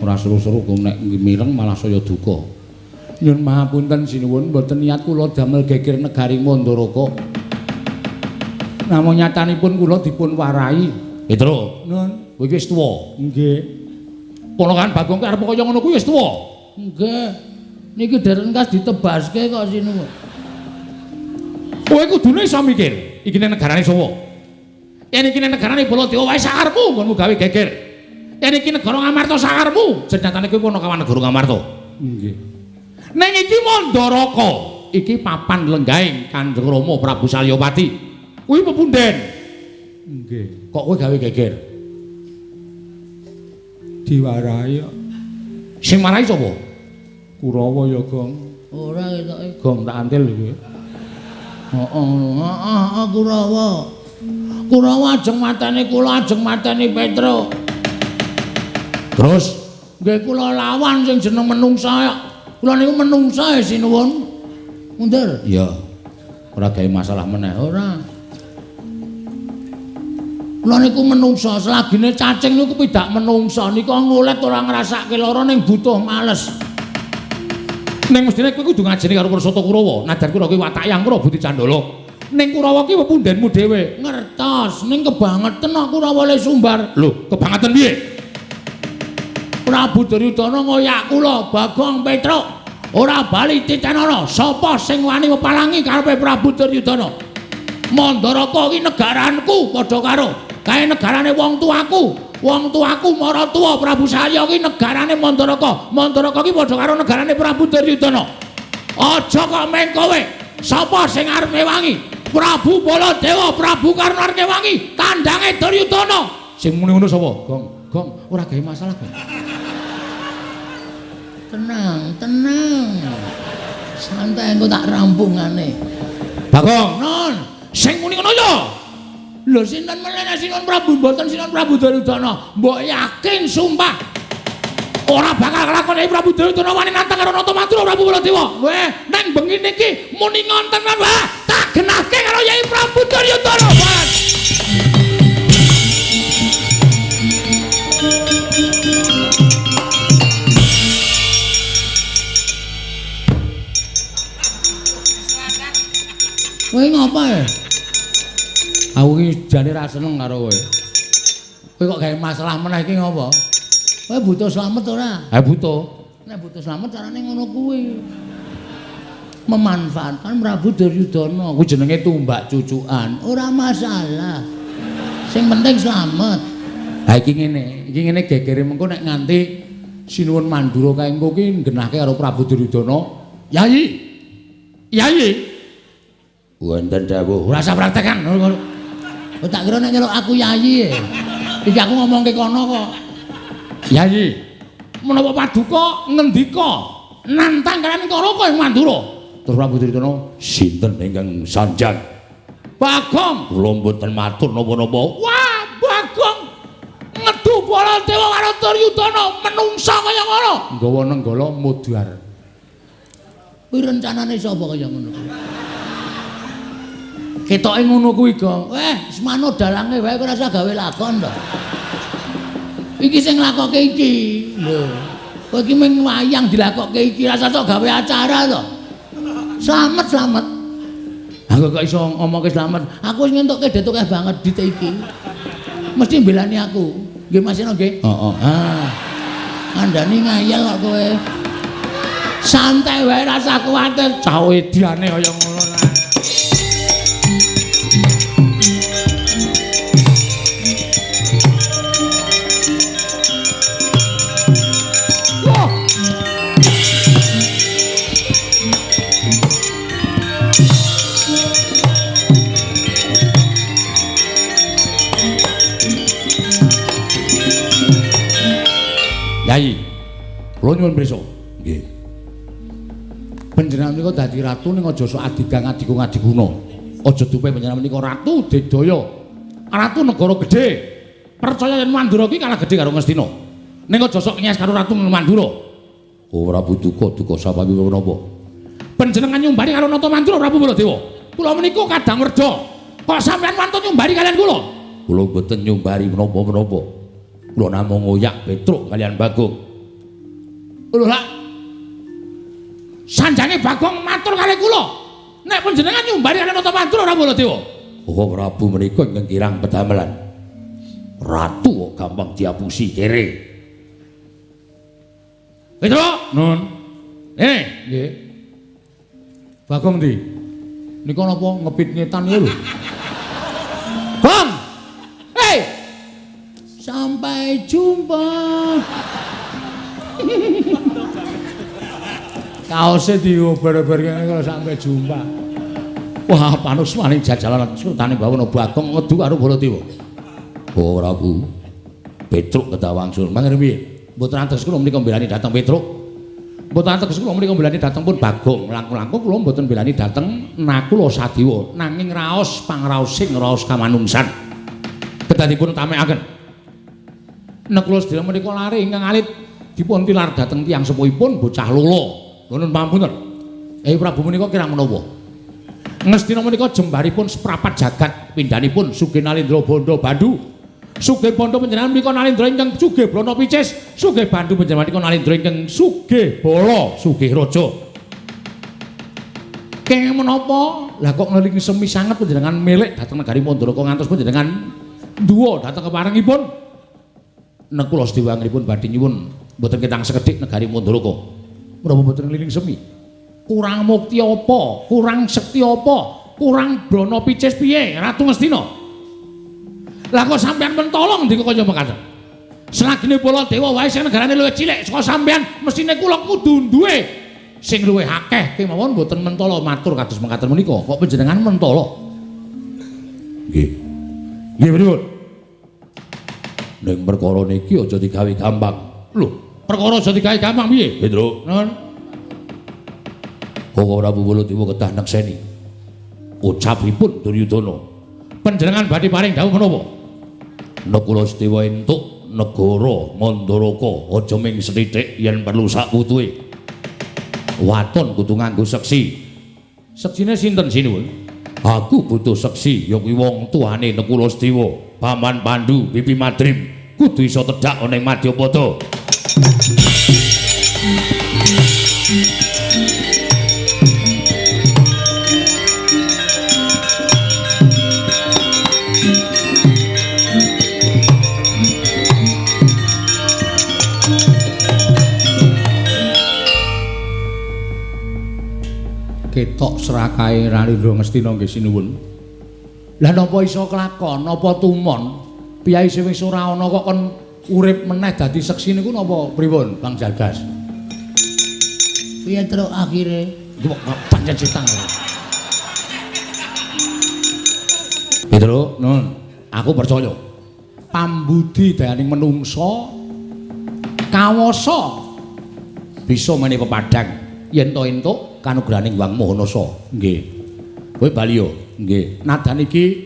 Ora seru-seru kok nek mireng malah saya duka. Nyun mahapunten sinuwun, mboten niat kula damel geger negari Mandaraka. Namung nyatanipun kula dipun warai. Petro, Nun, kowe iki wis tuwa. Nggih. Ponakan Bagong ki arep kaya ngono kuwi wis tuwa. Nggih. Niki dereng kas ditebaske kok sinuwun. Kowe kudune iso mikir, iki nek negarane sapa? Yen iki nek negarane Baladewa wae sakarepmu nggonmu gawe geger. Yen iki negara Ngamarta sakarepmu, senyatane kowe ponokawan negara Ngamarta. Nggih. Ning iki Mandaraka, iki papan lenggahing Kanjeng Rama Prabu Salyapati. Kuwi pepunden. Nggih. Kok kowe gawe geger? Diwarai kok. Sing marai sapa? Kurawa ya, Gong. Ora ketoke. Gong tak antil kowe. Heeh, heeh, Kurawa. Kurawa ajeng mateni kula, ajeng mateni Petruk. Terus nggih kula lawan sing jeneng menungsa. Kula niku menungsa e sinuwun. Mundur. Iya. Ora gawe masalah meneh. Ora. Kula niku menungsa, selagine cacing niku pidak menungsa nika ngulet ora ngrasake lara ning butuh males. Ning mestine kowe kudu ngajeni karo Prasata Kurawa. Najan Kurawa kuwi watake Angkara Budi Candala. Ning Kurawa ki pepundenmu dhewe. Ngertos, ning kebangeten kok Kurawa le sumbar. Lho, kebangeten piye? Prabu Duryudana ngoyak kula, Bagong Petruk. Ora bali titenana, sapa sing wani mepalangi karepe Prabu Duryudana? Mandaraka iki negaranku padha karo kae negarane wong tuaku. Wong tuaku maratuwa Prabu Salya iki negarane Mandaraka. Mandaraka iki padha karo negarane Prabu Duryudana. Aja kok meng kowe. Sapa sing arep ngewangi? Prabu Baladewa, Prabu Karna arep ngewangi tandange Duryudana. Sing muni ngono sapa? Gong, Gong, ora gawe masalah, Gong. Tenang, tenang. Santai engko tak rampungane. Bagong, Non. Sing muni ngono ya. Lho sinten meneh Sinuwun Prabu mboten Sinuwun Prabu Duryudana. Mbok yakin sumpah. Ora bakal kelakon nek Prabu Duryudana wani nantang karo Nata Madura Prabu Baladewa. Weh, neng bengi niki muni ngonten wah, tak genahke karo Yai Prabu Duryudana. Wah. Kowe ngapa ya? Aku iki jane ra seneng karo kowe. Kowe kok gawe masalah meneh iki ngopo? Kowe butuh slamet ora? Ha butuh. Nek butuh slamet carane ngono kuwi. Memanfaatkan Prabu Duryudana. Kuwi jenenge tumbak cucukan. Ora masalah. Sing penting slamet. Ha iki ngene, iki ngene gegere mengko nek nganti Sinuwun Mandura kae engko ki nggenahke karo Prabu Duryudana. Yayi. Yayi. Wonten dawuh. Ora usah praktekan. Oh, tak kira nek nyeluk aku yayi. Iki aku ngomongke kono kok. Yayi, menapa paduka ngendika nantang kaliyan Karaka ing Mandura? Terus Prabu Duryudana, sinten ingkang sanjang? Bagong, kula mboten matur napa-napa. Wah, Bagong ngedu Baladewa karo Duryudana menungsa kaya ngono. Nggawa nenggala mudhar. Kuwi rencanane sapa kaya ngono kuwi? Ketoke ngono kuwi, Gong. Weh, semano dalange wae ora usah gawe lakon to. Iki sing nglakoke iki. Lho. Kowe iki mung wayang dilakoke iki, ora usah gawe acara to. Slamet, slamet. Aku Aku kok iso ngomongke slamet. Aku wis ngentukke det akeh banget dite iki. Mesti mbelani aku. Nggih Mas Seno nggih? Heeh. Ah. Kandhani ngayal kok kowe. Santai wae rasa kuwatir. Cah ediane kaya ngono lah. Yai, kula nyuwun pirsa. Nggih. Panjenengan menika dadi ratu ning aja sok adigang adigung adiguna. Aja dupe panjenengan menika ratu digdaya. Ratu negara gedhe. Percaya yen Mandura iki kalah gedhe karo Ngastina. Ning aja sok nyes karo ratu Mandura. Oh Prabu duka duka sapawi menapa? Panjenengan nyumbari karo Nata Mandura Prabu Baladewa. Kula menika kadang werda. Kok sampeyan wantun nyumbari kalian kula? Kula mboten nyumbari menapa-menapa. Kula namung ngoyak Petruk kalian Bagong. Lho lak sanjange Bagong matur kalih kula. Nek panjenengan nyumbari kalian Nata Mandura ora Baladewa. Oh Prabu menika ingkang kirang pedamelan. Ratu kok gampang diapusi kere. Petruk, Nun. Nggih. Bagong ndi? Nika napa ngepit ngetan ya lho. Bang. Hei. Sampai jumpa. Kaose diober-ober kene kalau sampai jumpa. Wah, panusmaning jajalan sultane Bawana Bagong ngedu karo Baladewa. Oh Prabu. Petruk kedah wangsul. Mangke piye? Mboten ateges kula menika mbelani dhateng Petruk. Mboten ateges kula menika mbelani dhateng pun Bagong. Langkung-langkung kula mboten mbelani dhateng Nakula Sadewa, nanging raos pangraosing raos kamanungsan. Kedah dipun utamekaken. Nakula sedaya menika lare ingkang alit dipun tilar dhateng tiyang sepuhipun bocah lolo. Nuwun pangapunten. Prabu menika kirang menapa? Ngastina menika jembaripun seprapat jagat pindhanipun Sugih Nalendra Bandha Bandu. Sugih Bandha panjenengan menika Nalendra ingkang sugih brana picis, sugih Bandu panjenengan menika Nalendra ingkang sugih bala, sugih raja. Kenging menapa? Lah kok ngelingi semi sanget panjenengan milik dhateng negari Mandaraka ngantos panjenengan duwa dhateng keparengipun. Nekula sedewa anggenipun badhe nyuwun mboten ketang sekedhik negari Mandaraka. Menapa mboten ngliling semi? Kurang mukti apa? Kurang sekti apa? Kurang brana picis piye Ratu Ngastina? Lah kok sampeyan mentolong ndika kaya mekaten? Selagine Baladewa wae sing negarane luwih cilik saka sampeyan, mestine kula kudu duwe sing luwih akeh kemawon mboten mentolo matur kados mekaten menika. Kok panjenengan mentolo? Nggih. Nggih pripun? Ning perkara niki aja digawe gampang. Lho, perkara aja digawe gampang piye? Petruk. Nun. Kok Prabu Baladewa kedah nekseni ucapipun Duryudana. Panjenengan badhe paring dawuh menapa? Nakula Sedewa entuk negara Mandaraka aja ming sethithik yen perlu sak wutuhe. Waton kudu nganggo seksi. Seksine sinten sinuwun? Aku butuh seksi ya kuwi wong tuane Nakula Sedewa, Paman Pandu, Bibi Madrim kudu iso tedhak ana ing Madyapada. Ketok serakahe Ralindra Ngastina nggih sinuwun. Lah napa iso kelakon, napa tumon? Piyai sing wis ora ana kok kon urip meneh dadi seksi niku napa pripun, Bang Jalgas? Piye truk akhire? Kok pancen setan. Petro, Nun, aku percaya. Pambudi dayaning menungsa kawasa bisa menehi pepadang yen to entuk kanugrahaning Hyang Maha Nasa. Nggih. Kowe bali yo. Nggih. Nadan iki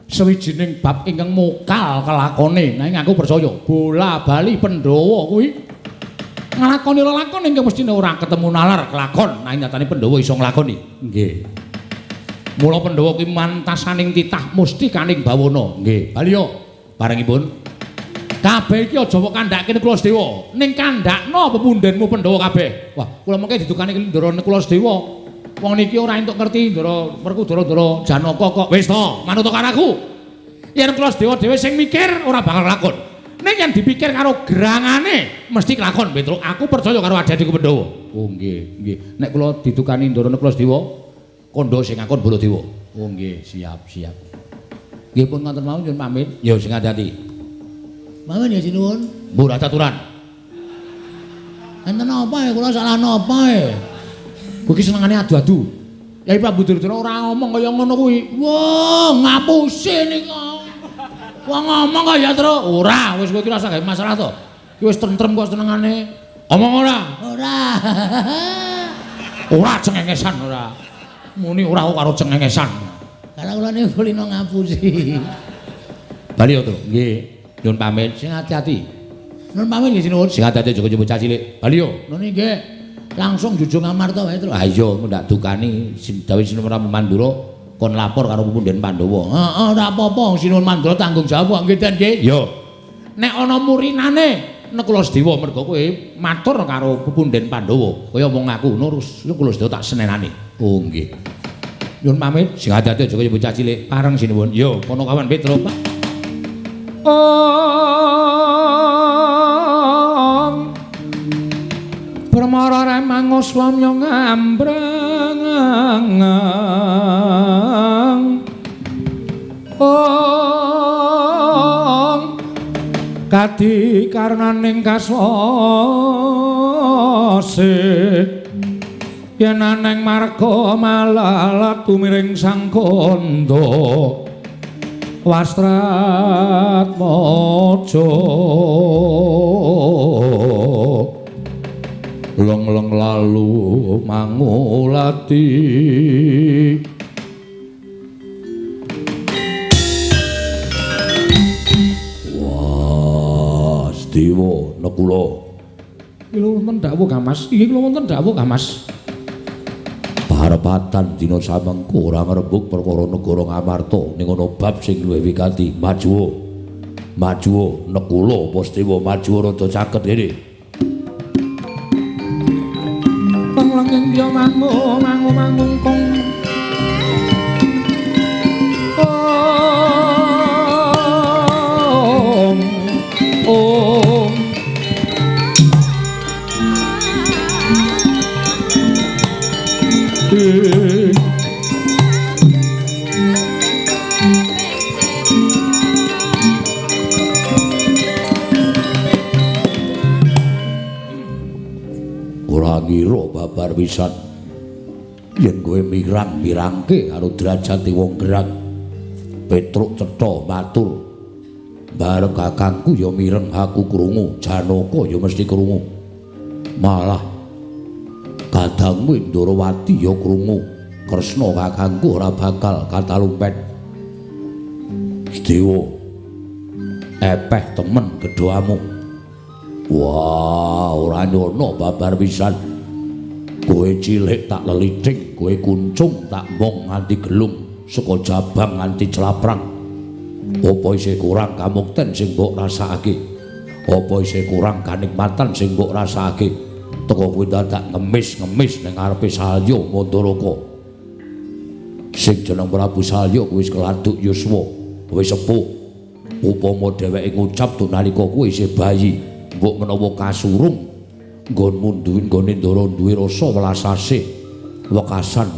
sawijining bab ingkang mokal kelakone. Nanging aku percaya bola bali Pandhawa kuwi nglakoni lelakon ingkang mestine ora ketemu nalar kelakon. Nanging nyatane Pandhawa iso nglakoni. Nggih. Mula Pandhawa kuwi mantasaning titah mustikaning bawana. Nggih. Bali yo barengipun. Kabeh iki aja mbok kandhake Nakula Sedewa. Ning kandhakno pepundhenmu Pandhawa kabeh. Wah, kula mengke didukani Ndara Nakula Sedewa. Wong niki ora entuk ngerti Ndara Werkudara Ndara Janaka kok. Wis to, manut karo aku. Yen Kula Sedewa dhewe sing mikir ora bakal lakon. Ning yen dipikir karo gerangane mesti kelakon, Petruk. Aku percaya karo adik-adikku Pandhawa. Oh nggih, nggih. Nek kula didukani Ndara Nakula Sedewa, kandha sing ngakon Baladewa. Oh nggih, siap, siap. Nggih pun ngoten mawon nyuwun pamit. Ya sing ati-ati. Mawon ya sinuwun. Murah caturan. Enten apa ya kula salah napa ya? Kowe iki senengane adu-adu. Yai Prabu Duryudana ora ngomong kaya ngono kuwi. Wah, ngapusi nika. Wong ngomong kaya terus ora, wis kowe iki rasa gawe masalah to. Ki wis tentrem kok senengane. Omong ora? Ora. Ora cengengesan ora. Muni ora karo cengengesan. Karena kula niku kulino ngapusi. Bali yo, Tru. Nggih. Nyuwun pamit sing ati-ati. Nyuwun pamit nggih sinuwun. Sing ati-ati aja bocah cilik. Bali yo. Nuwun nggih. Langsung jujung Amarta wae, Tru. Ha iya, ndak dukani dawuh Sinuwun Prabu Mandura kon lapor karo pupunden Pandhawa. Heeh, ora apa-apa, Sinuwun Mandura tanggung jawab nggih Den nggih. Yo. Nek ana murinane Nakula Sedewa mergo kowe matur karo pupunden Pandhawa, kaya omong aku ngono Nakula Sedewa tak senenane. Oh nggih. Nyuwun pamit, sing ati-ati aja kaya bocah cilik. Pareng sinuwun. Yo, kono kawan Petruk. Ong Permara remango swamya ngambrang. Ong kadi karnaning kaswase yen aneng marga malalat tumiring sang kandha Wastratmaja leng-leng lalu mangulati. Wah, Sedewa Nakula. Iki lho wonten dawuh Kang Mas. Iki lho wonten dawuh Kang Mas. Parepatan dina samengko ora ngrembug perkara negara Ngamarta ning ana bab sing luwih wigati. Majuwa. Majuwa Nakula apa Sedewa majuwa rada caket kene. Leng-lenging ya mangu mangu mangungkung. Om Om Ora ngira babar pisan yen kowe mirang-mirangke karo derajate wong gerang. Petruk cetha matur, bareng kakangku ya mireng aku krungu, Janaka ya mesti krungu. Malah kadangmu Ndorowati ya krungu, Kresna kakangku ora bakal katalumpet. Sedewa epeh temen gedhamu. Wah, ora nyono babar pisan. Kowe cilik tak lelithing, kowe kuncung tak mong nganti gelung, saka jabang nganti claprang. Apa isih kurang kamukten sing mbok rasakake? Apa isih kurang kanikmatan sing mbok rasakake? Teko kowe dadak ngemis-ngemis ning ngarepe Salya Mandaraka. Sing jeneng Prabu Salya kuwi wis keladuk yuswa, wis sepuh. Upama dheweke ngucap tu nalika kuwi isih bayi, mbok menawa kasurung nggonmu duwe nggone ndara duwe rasa welas asih wekasan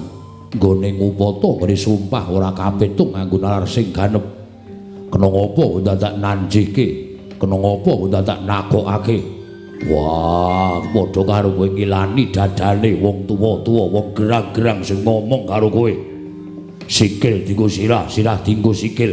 nggone ngupata nggone sumpah ora kapitung nganggo nalar sing ganep. Kena ngopo dadak nanjike, kena ngopo dadak nakokake. Wah, padha karo kowe ngilani dadane wong tuwa-tuwa, wong gerang-gerang sing ngomong karo kowe. Sikil dienggo sirah, sirah dienggo sikil.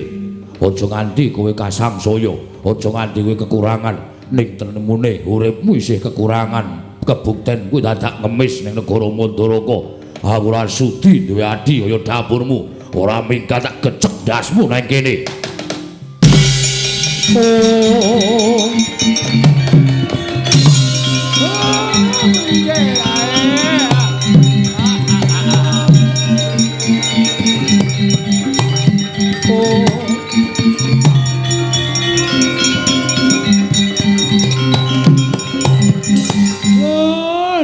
Aja nganti kowe kasangsaya, aja nganti kowe kekurangan. Ning tenemune uripmu isih kekurangan. Kebukten kuwi dadak ngemis ning negara Mandaraka. Aku ora sudi duwe adi kaya dapurmu. Ora minggat tak gecek ndasmu nang kene. Oh.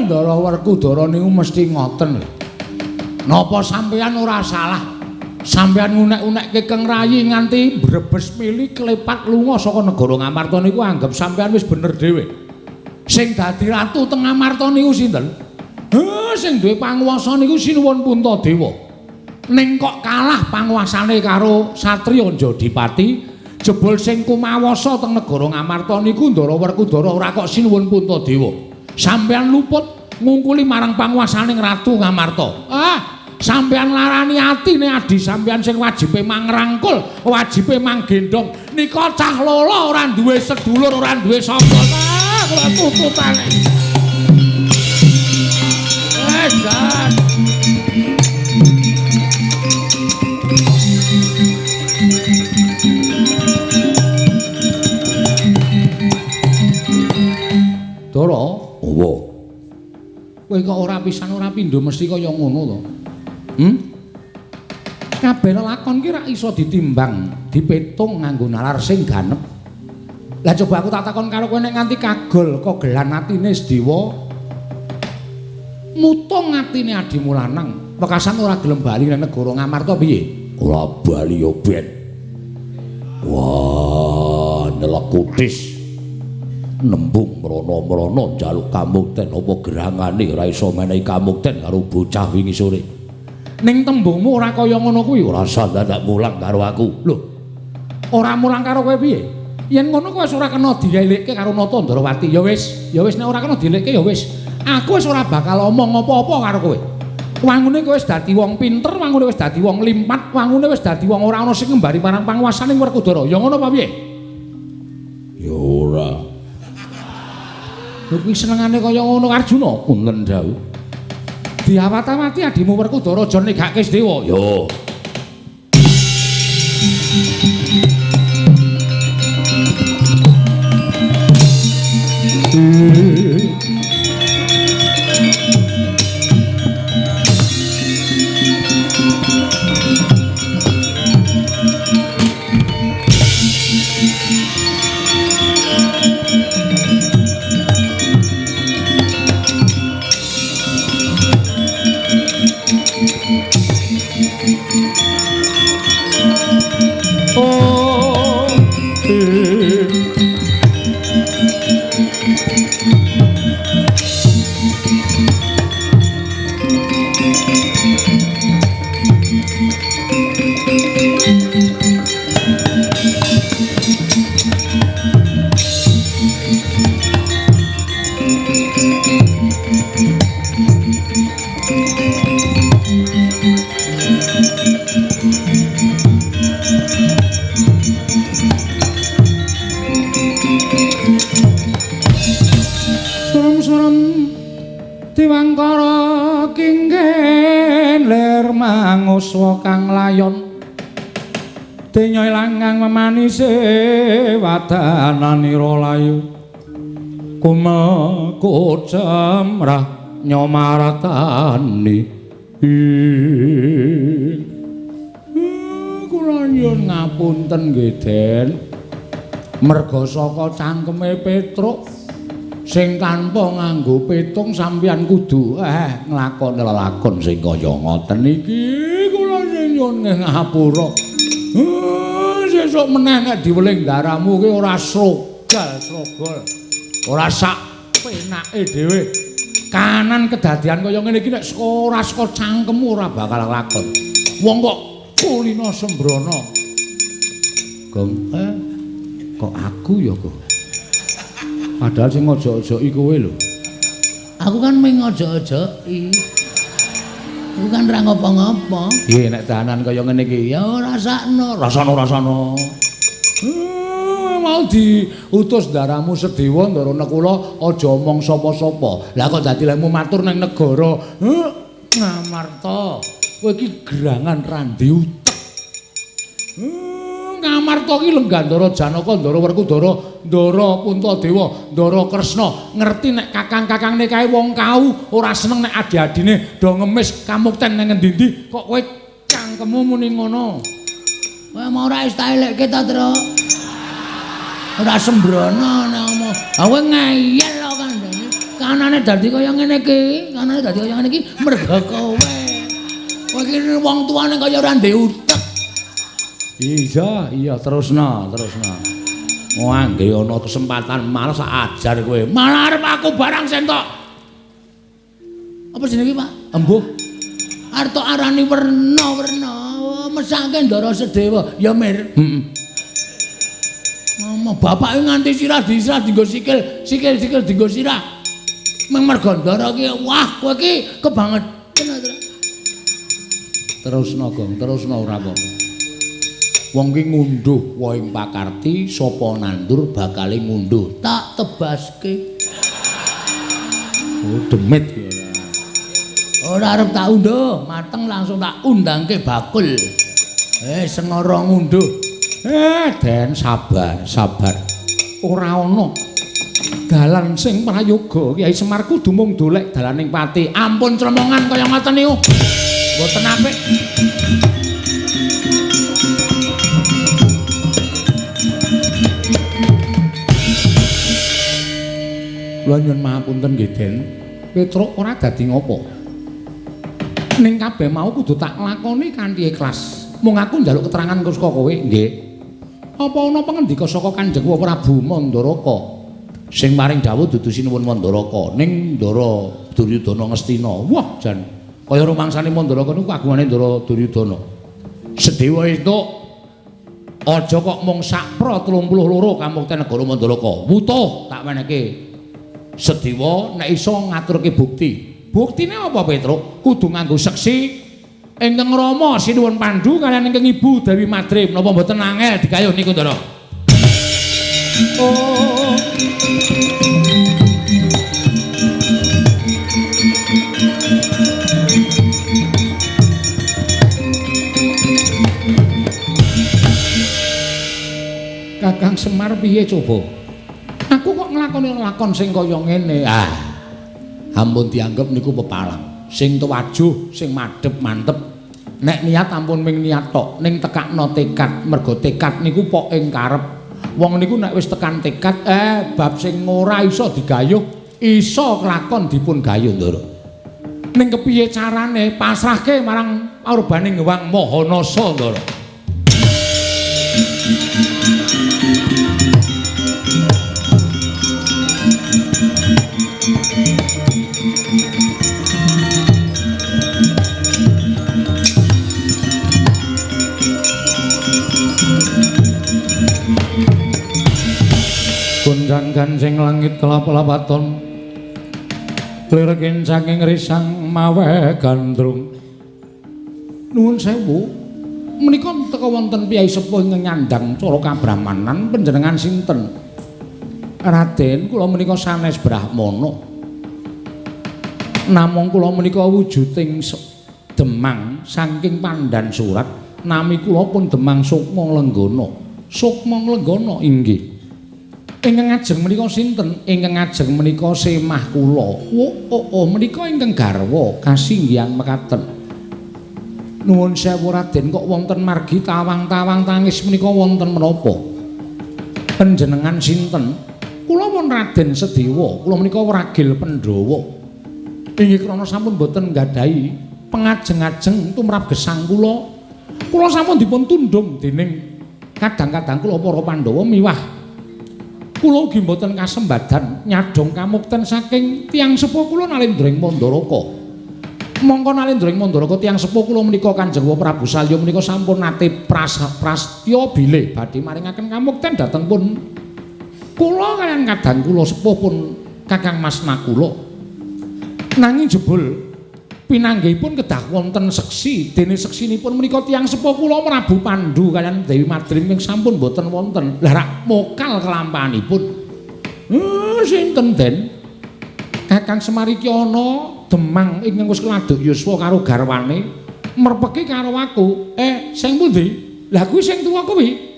Ndara Werkudara niku mesti ngoten. Napa sampeyan ora salah? Sampeyan ngunek-unekke Keng Rayi nganti brebes mili klepat lunga saka negara Ngamarta niku anggap sampeyan wis bener dhewe. Sing dadi ratu teng Ngamarta niku sinten? Sing duwe panguwasa niku Sinuwun Puntadewa. Ning kok kalah panguwasane karo Satriya Jodipati, jebul sing kumawasa teng negara Ngamarta niku Ndara Werkudara ora kok Sinuwun Puntadewa. Sampeyan luput ngungkuli marang panguwasaning Ratu Ngamarta. Ah, sampeyan larani atine adi sampeyan sing wajibe mangrangkul, wajibe manggendhong. Nika cah lolo ora duwe sedulur, ora duwe sapa. Ah, kula tututane. Jan. Dara, owo. Kowe kok ora pisan ora pindho mesti kaya ngono to. Kabeh lelakon ki ra iso ditimbang, dipetung nganggo nalar sing ganep. Lah coba aku tak takon karo kowe nek nganti kagol kogelan atine Sedewa mutung atine adimu lanang, wekasan ora gelem bali nang negara Ngamarta piye? Ora bali yo ben. Wah, nelek kutis. Nembung mrono-mrono njaluk kamukten apa gerangane ora iso menehi kamukten karo bocah wingi sore. Ning tembungmu ora kaya ngono kuwi, ora usah dadak mulang karo aku. Lho, ora mulang karo kowe piye? Yen ngono kowe wis ora kena dielikke karo Nata Ndrawati. Ya wis, ya wis nek ora kena dielikke ya wis. Aku wis ora bakal omong apa-apa karo kowe. Wangune kowe wis dadi wong pinter, wangune wis dadi wong limpat, wangune wis dadi wong ora ana sing ngembari marang panguwasaning Werkudara. Ya ngono apa piye? Ya ora. Lho kuwi senengane kaya ngono Arjuna, punten dawuh. Diawat-awati adimu Werkudara aja negake Sedewa. Yo. Diwangkara kinggen lir manguswa kang layon denya ilang memanise wadananira layu kumekucemrah nyomaratani. Kula nyuwun ngapunten nggih Den, merga saka cangkeme Petruk sing tanpa nganggo petung sampeyan kudu nglakoni lelakon sing kaya ngoten iki. Kula nyuwun ngapura. Sesuk meneh nek diweling daramu ki ora srogal-srogol, ora sak penake dhewe. Kanan kedadian kaya ngene iki nek ora saka cangkemmu ora bakal lakon. Wong kok kulino sembrono. Gong, kok aku ya, Gong? Padahal sing ngojok-ojoki kowe lho. Aku kan mung ngojok-ojoki. Aku kan ora ngopo-ngopo. Piye nek dahanan kaya ngene iki? Ya rasakno, rasano-rasano. Mau diutus daramu Sedewa Ndara Nekula aja omong sapa-sapa. Lah kok dadi lemu matur nang negara Ngamarta. Kowe iki gerangan randi utek. Ngamarta ki Lenggandara Janaka, Ndara Werkudara, Ndara Puntadewa, Ndara Kresna. Ngerti nek kakang-kakangne kae wong kau ora seneng nek adi-adine do ngemis kamukten nang ngendi-endi kok kowe cangkemmu muni ngono. Kowe mau ora wis tak elekke ta, Tru? Ora sembrono nek omong. Ha kowe ngeyel kok kandhane. Kanane dadi kaya ngene iki, kanane dadi kaya ngene iki merga kowe. Iki wong tuane kaya ora ndek utek. Iya, iya terusno, terusno. Wah, nggih ana kesempatan malah sak ajar kowe. Malah arep aku barang sentok. Apa jenenge, Pak? Embuh. Arep tok arani werna-werna. Mesake Ndara Sedewa. Ya, Mir. Heeh. Ngomong bapake nganti sirah disirah dienggo sikil, sikil-sikil dienggo sirah. Meng mergo Ndara ki, wah kowe ki kebangetan. Terusno, Gong, terusno ora apa-apa. Wong ki ngunduh wohing pakarti, sapa nandur bakale ngunduh. Tak tebaske. Oh, demit ki. Ora arep tak unduh, mateng langsung tak undangke bakul. Sengara ngunduh. Den sabar, sabar. Ora ana dalan sing prayoga. Kyai Semar kudu mung dolek dalaning pati. Ampun cremongan kaya ngoten niku. Mboten apik. Kula nyuwun mahapunten nggih, Den. Petruk ora dadi ngopo. Ning kabeh mau kudu tak lakoni kanthi ikhlas. Mung aku njaluk keterangan saka kowe, nggih. Apa ana pangendika saka Kanjeng Prabu Mandaraka? Sing maring dawuh dudu Sinuwun Mandaraka, ning Ndara Duryudana Ngastina. Wah, jan kaya rumangsane Mandaraka niku kagungane Ndara Duryudana. Sedewa entuk aja kok mung sakpra 32 kamukten negara Mandaraka. Wutuh tak wenehke. Sedewa nek iso ngaturke bukti. Buktine apa, Petruk? Kudu nganggo seksi ingkang Rama Sinuwun Pandu kaliyan ingkang Ibu Dewi Madrim. Napa mboten angel digayuh niku, Ndara? Oh. Kakang Semar piye coba? Aku kok nglakoni lakon sing kaya ngene. Ah. Ampun dianggep niku pepalang. Sing tuwajuh, sing madhep mantep. Nek niat ampun ming niat tok, ning tekakno tekad. Mergo tekad niku pok ing karep. Wong niku nek wis tekan tekad, bab sing ora iso digayuh, iso kelakon dipun gayuh, Ndara. Ning kepiye carane pasrahke marang aurbaning Hyang Maha Nasa, Ndara. Gonjang gancing langit kelap-lapaton lirkin saking risang mawe gandrung. Nuwun sewu, menika teka wonten piyai sepuh ingkang nyandang cara kabrahmanan panjenengan sinten? Raden, kula menika sanes brahmana. Namung kula menika wujuding Demang saking Pandan Surat, nami kula pun Demang Sukma Lenggana. Sukma Lenggana inggih. Ingkang ajeng menika sinten? Ingkang ajeng menika semah kula. Oh, menika ingkang garwa kasinggihan mekaten. Nuwun sewu Raden, kok wonten margi tawang-tawang tangis menika wonten menapa? Panjenengan sinten? Kula pun Raden Sedewa, kula menika wragil Pandhawa. Inggih krana sampun boten nggadahi pengajeng-ajeng tumrap gesang kula. Kula sampun dipun tundhung dening kadang-kadang kula para Pandhawa miwah kula ugi mboten kasembadan nyadhong kamukten saking tiyang sepuh kula Nalendra ing Mandaraka. Mongko Nalendra ing Mandaraka tiyang sepuh kula menika Kanjeng Prabu Salya menika sampun nate prastya bilih badhe maringaken kamukten dhateng pun kula kaliyan kadang kula sepuh pun Kakang Mas Nakula. Nanging jebul pinanggihipun kedah wonten seksi, dene seksinipun menika tiyang sepuh kula Prabu Pandu kaliyan Dewi Madrim ing sampun boten wonten. Lah rak mokal kelampahanipun. Sinten Den? Kakang Semar iki ana Demang ingkang wis keladuk yuswa karo garwane merpeki karo aku. Sing pundi? Lah kuwi sing tuwa kuwi.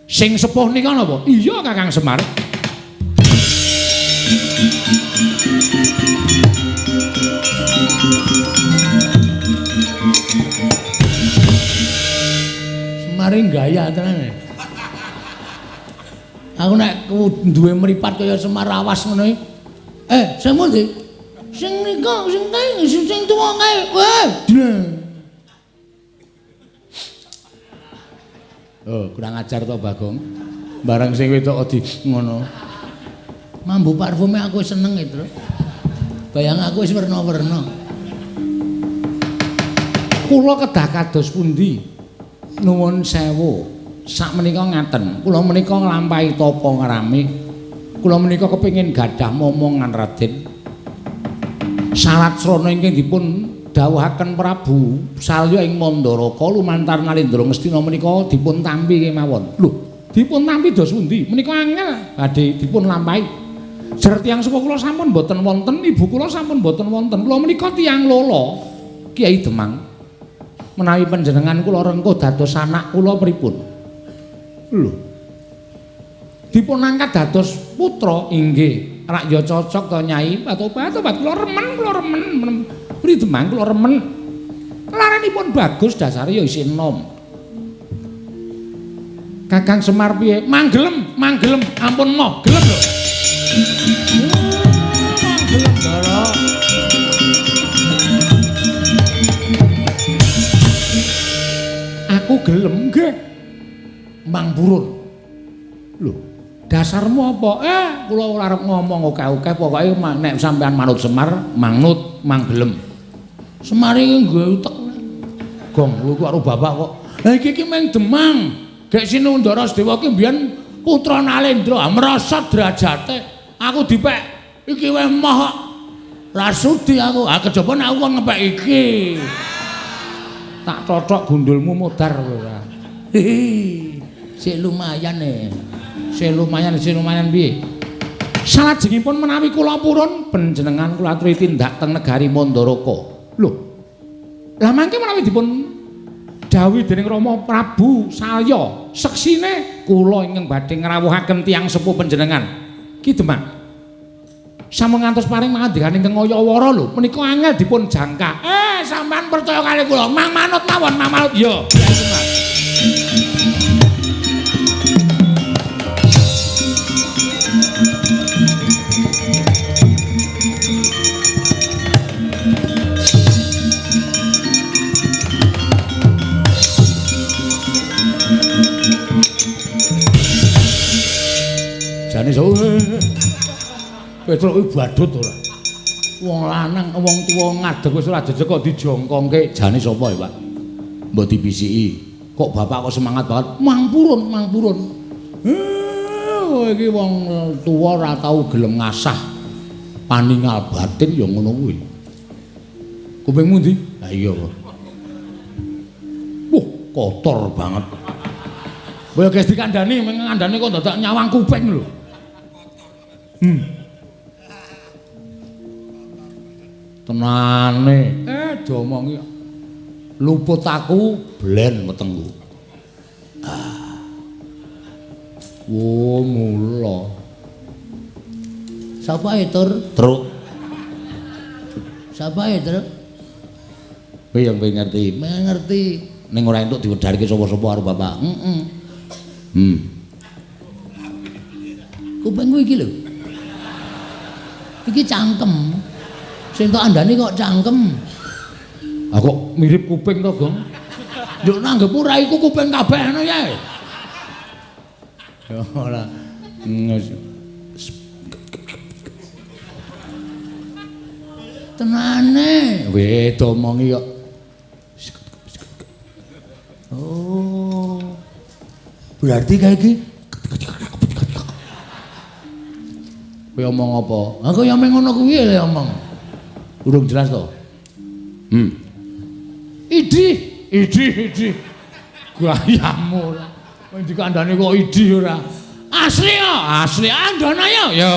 Sing sepuh nika napa? Iya Kakang Semar. Semare gaya tenan. Aku nek duwe mripat kaya Semar awas ngono iki. Sing pundi? Sing nika, sing kae, sing tuwa kae. Weh. Oh, kurang ajar to Bagong. Barang sing wedok di ngono. Mambu parfume aku seneng itu. Bayang aku wis werna-werna. Kula kedah kados pundi? Nuwun sewu. Sakmenika ngaten, kula menika nglampahi tapa ngrame. Kula menika kepengin gadah momongan Raden. Sarat srana ingkang dipun dawuhaken Prabu Salya ing Mandaraka lumantar Nalendra Ngastina menika dipun tampi kemawon. Lho, dipun tampi dos pundi? Menika angel badhe dipun lampahi. Jer tiyang sepuh kula sampun boten wonten, ibu kula sampun boten wonten. Kula menika tiyang lolo, Kiai Demang. Menawi panjenengan kula rengkuh dados anak kula pripun? Lho. Dipun angkat dados putra inggih. Rak ya cocok to Nyai. Obat-obat kula remen, kula remen. Pri Demang kula remen. Laranipun bagus dasare ya isih enom. Kakang Semar piye? Manggelem, manggelem, ampun moh, gelem lho. Manggelem Ndara. Aku gelem nggih. Mang purun. Lho, dasarmu apa? Kula ora arep ngomong akeh-akeh, pokoke nek sampean manut Semar, manut, manggelem. Semar iki nggawe utek. Gong, kowe karo bapak kok. Lah iki iki mung Demang. Gek Sinundara Sedewa ki mbiyen putra Nalendra, merosot derajate. Aku dipek iki wis moh kok. Ra sudi aku. Ah kejaba nek aku kon ngepek iki. Tak totok gundulmu modar kowe ora. Hihi. Sik lumayan e. Sik lumayan, sik lumayan piye? Salajengipun menawi kula purun panjenengan kula aturi tindak teng negari Mandaraka. Lho. Lah mangke menawi dipun dawuhi dening Rama Prabu Salya, seksine kula ingkang badhe ngrawuhaken tiyang sepuh panjenengan. Ki Demang. Sampun ngantos paring mangandikan ingkang Ayawara lho, menika angel dipun jangka. Sampean percaya kali kula, mang manut mawon, mang manut. Ya, Kyai Semar. Jane so. Petruk kuwi badut ora. Wong lanang, wong tuwa ngadeg wis ora jejeg kok dijongkongke. Jane sapa ya, Pak? Mbok dibisiki. Kok bapak kok semangat banget? Mang purun, mang purun. Iki wong tuwa ora tau gelem ngasah paningal batin ya ngono kuwi. Kupingmu ndi? Ha iya kok. Wah, kotor banget. Kowe guys dikandani, ngandani kok dadak nyawang kuping lho. Tenane, diomongi luput aku blen wetengku. Ah. Wo mula. Sapa e, Tur? Truk. Sapa e, Truk? Kowe yang kowe ngerti? Ngerti. Ning ora entuk diwedharke sapa-sapa karo bapak. Heeh. Kupingku iki lho. Iki cangkem. Sing tok andani kok cangkem. Ah kok mirip kuping to, Gong? Nduk nanggep ora iku kuping kabeh ngono ya. Ya ora. Tenane. Weh, domongi kok. Oh. Berarti kayak iki. Kowe omong apa? Aku ya meng ngono kuwi lho omong. Urung jelas to? Idi, idi, idi. Gayamu ora. Kowe dikandani kok idi ora. Asli ya, asli andana ya. Ya.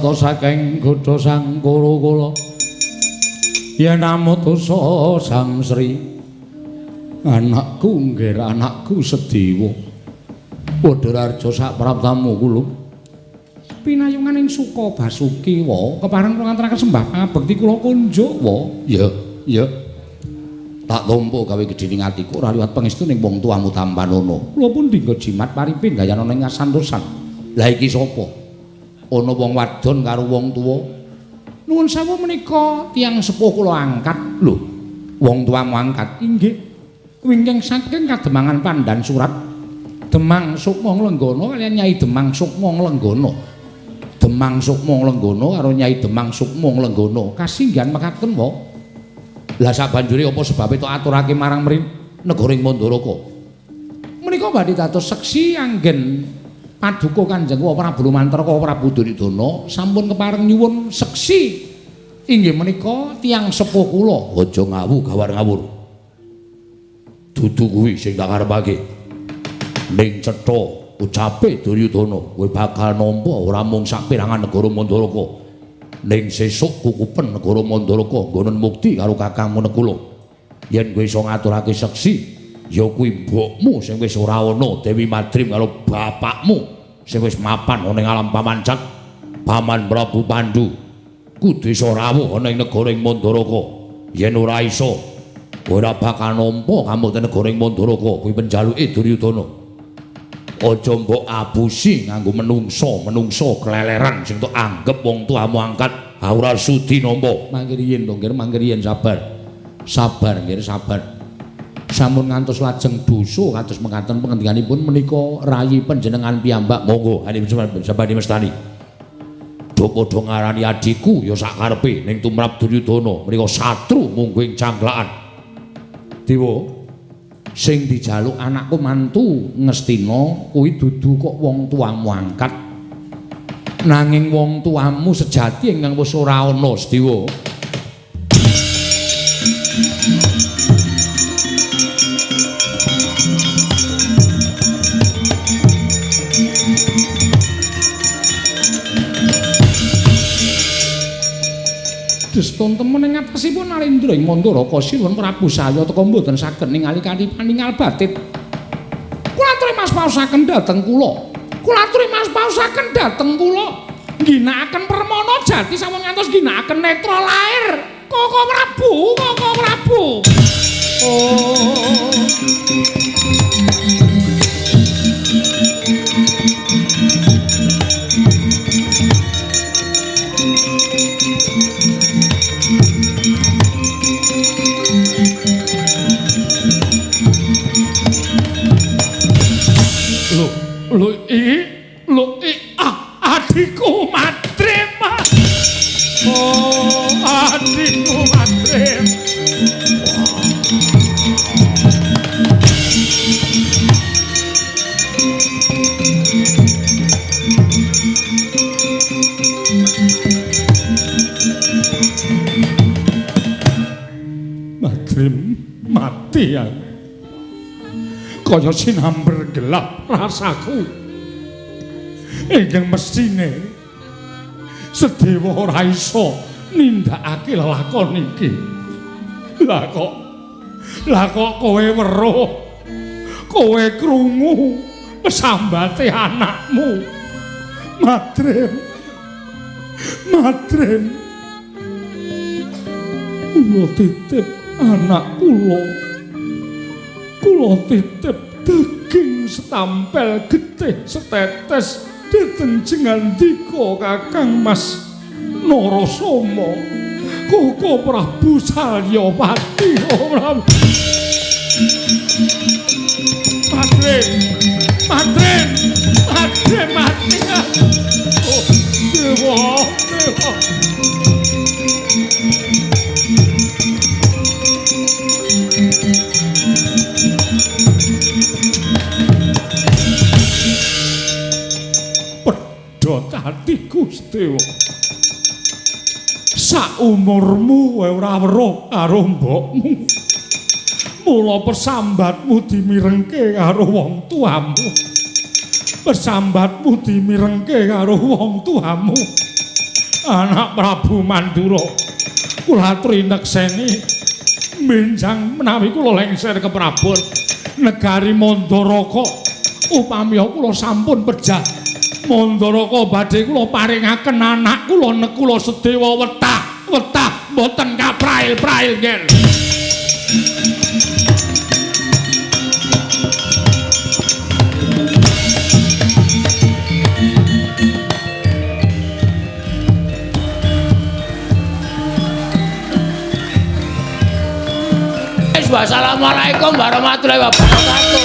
Sarta saking godha sang Kuru-kula. Yen amutusa Sang Sri, anakku nggih anakku Sedewa. Padha raja sak praptamu kula. Pinayungan ing Suka Basuki wa kepareng kula ngantaraken sembah pangabekti kula kunjuk wa. Ya, ya. Tak tampa gawe gedhening atiku ora liwat pangestu ning wong tuamu tampanana. Kula pun dinggo jimat paripe gayanana ing kasantosan. Lah iki sapa? Ana wong wadon karo wong tuwa. Nuwun sewu menika tiyang sepuh kula angkat. Lho, wong tuamu angkat? Inggih. Wingking saking Kademangan Pandan Surat Demang Sukma Nglenggana kaliyan Nyai Demang Sukma Nglenggana. Demang Sukma Nglenggana karo Nyai Demang Sukma Nglenggana kasinggihan mekaten wa. Lah sabanjure apa sebabe tok aturake marang mri negara ing Mandaraka? Menika badhe dados seksi anggen paduka Kanjeng Prabu Lumantraka Prabu Duryudana sampun kepareng nyuwun seksi inggih menika tiyang sepuh kula. Aja ngawu gawar ngawur. Dudu kuwi sing tak karepake. Ning cetha ucape Duryudana kowe bakal nampa ora mung saperangan negara Mandaraka. Ning sesuk kukupen negara Mandaraka nggonen mukti karo kakangmu Nekula. Yen kowe iso ngaturake seksi, ya kuwi mbokmu sing wis ora ana Dewi Madrim karo bapakmu sing wis mapan ana ing alam pamancak, Paman Prabu Pandu. Kudu iso rawuh ana ing negara ing Mandaraka. Yen ora iso, ora bakal nampa kamukten negara ing Mandaraka. Kuwi penjaluke Duryudana. Aja mbok abusi nganggo menungso-menungso kleleran sing tok anggep wong tuamu angkat, ora sudi nampa. Mangke riyin to, Nggir, mangke riyin sabar. Sabar, Nggir, sabar. Sampun ngantos lajeng dosa kados mekaten pengendikanipun menika rayi panjenengan piyambak. Monggo sabani mestani. Do padha ngarani adhiku ya sak karepe ning tumrap Duryudana menika satru mungguh ing cangklakan. Dewa, sing dijaluk anakku mantu Ngastina kuwi dudu kok wong tuamu angkat, nanging wong tuamu sejati ingkang wis ora ana, Sedewa. Deston temen ing atasipun Narendra ing Mandaraka sinuwun Prabu Salya teka mboten saged ningali kanthi paningal batin. Kula aturi mas paosaken dhateng kula. Kula aturi mas paosaken dhateng kula. Ngginakaken permana jati sampun ngantos ngginakaken netra lair. Koko Prabu, Koko Prabu. Oh. Lho iki adhiku Madrim. Oh, adhiku Madrim. Madrim mati ya. Kaya sinamber gelap rasaku. Ingkang mesthine Sedewa ora iso nindakake lelakon iki. Lah kok kowe weruh, kowe krungu pesambate anakmu. Madrim. Madrim. Kula titip anak kula. Kula titip daging setampel getih setetes dhateng jengandika Kakang Mas Narasoma. Koko Prabu Salyapati. Oh, Madrim, Madrim, Madrim mati. Oh, dewa, dewa. Pedhot atiku Sedewa. Saumurmu kowe ora weruh karo mbokmu. Mula pesambatmu dimirengke karo wong tuamu. Pesambatmu dimirengke karo wong tuamu. Anak Prabu Mandura kula aturi nekseni benjang menawi kula lengser ke Prabon negari Mandaraka upami kula sampun pejah Mandaraka badhe kula paringaken anak kula Nekula Sedewa wetah wetah mboten kaprail-prail nggih. Wassalamualaikum warahmatullahi wabarakatuh.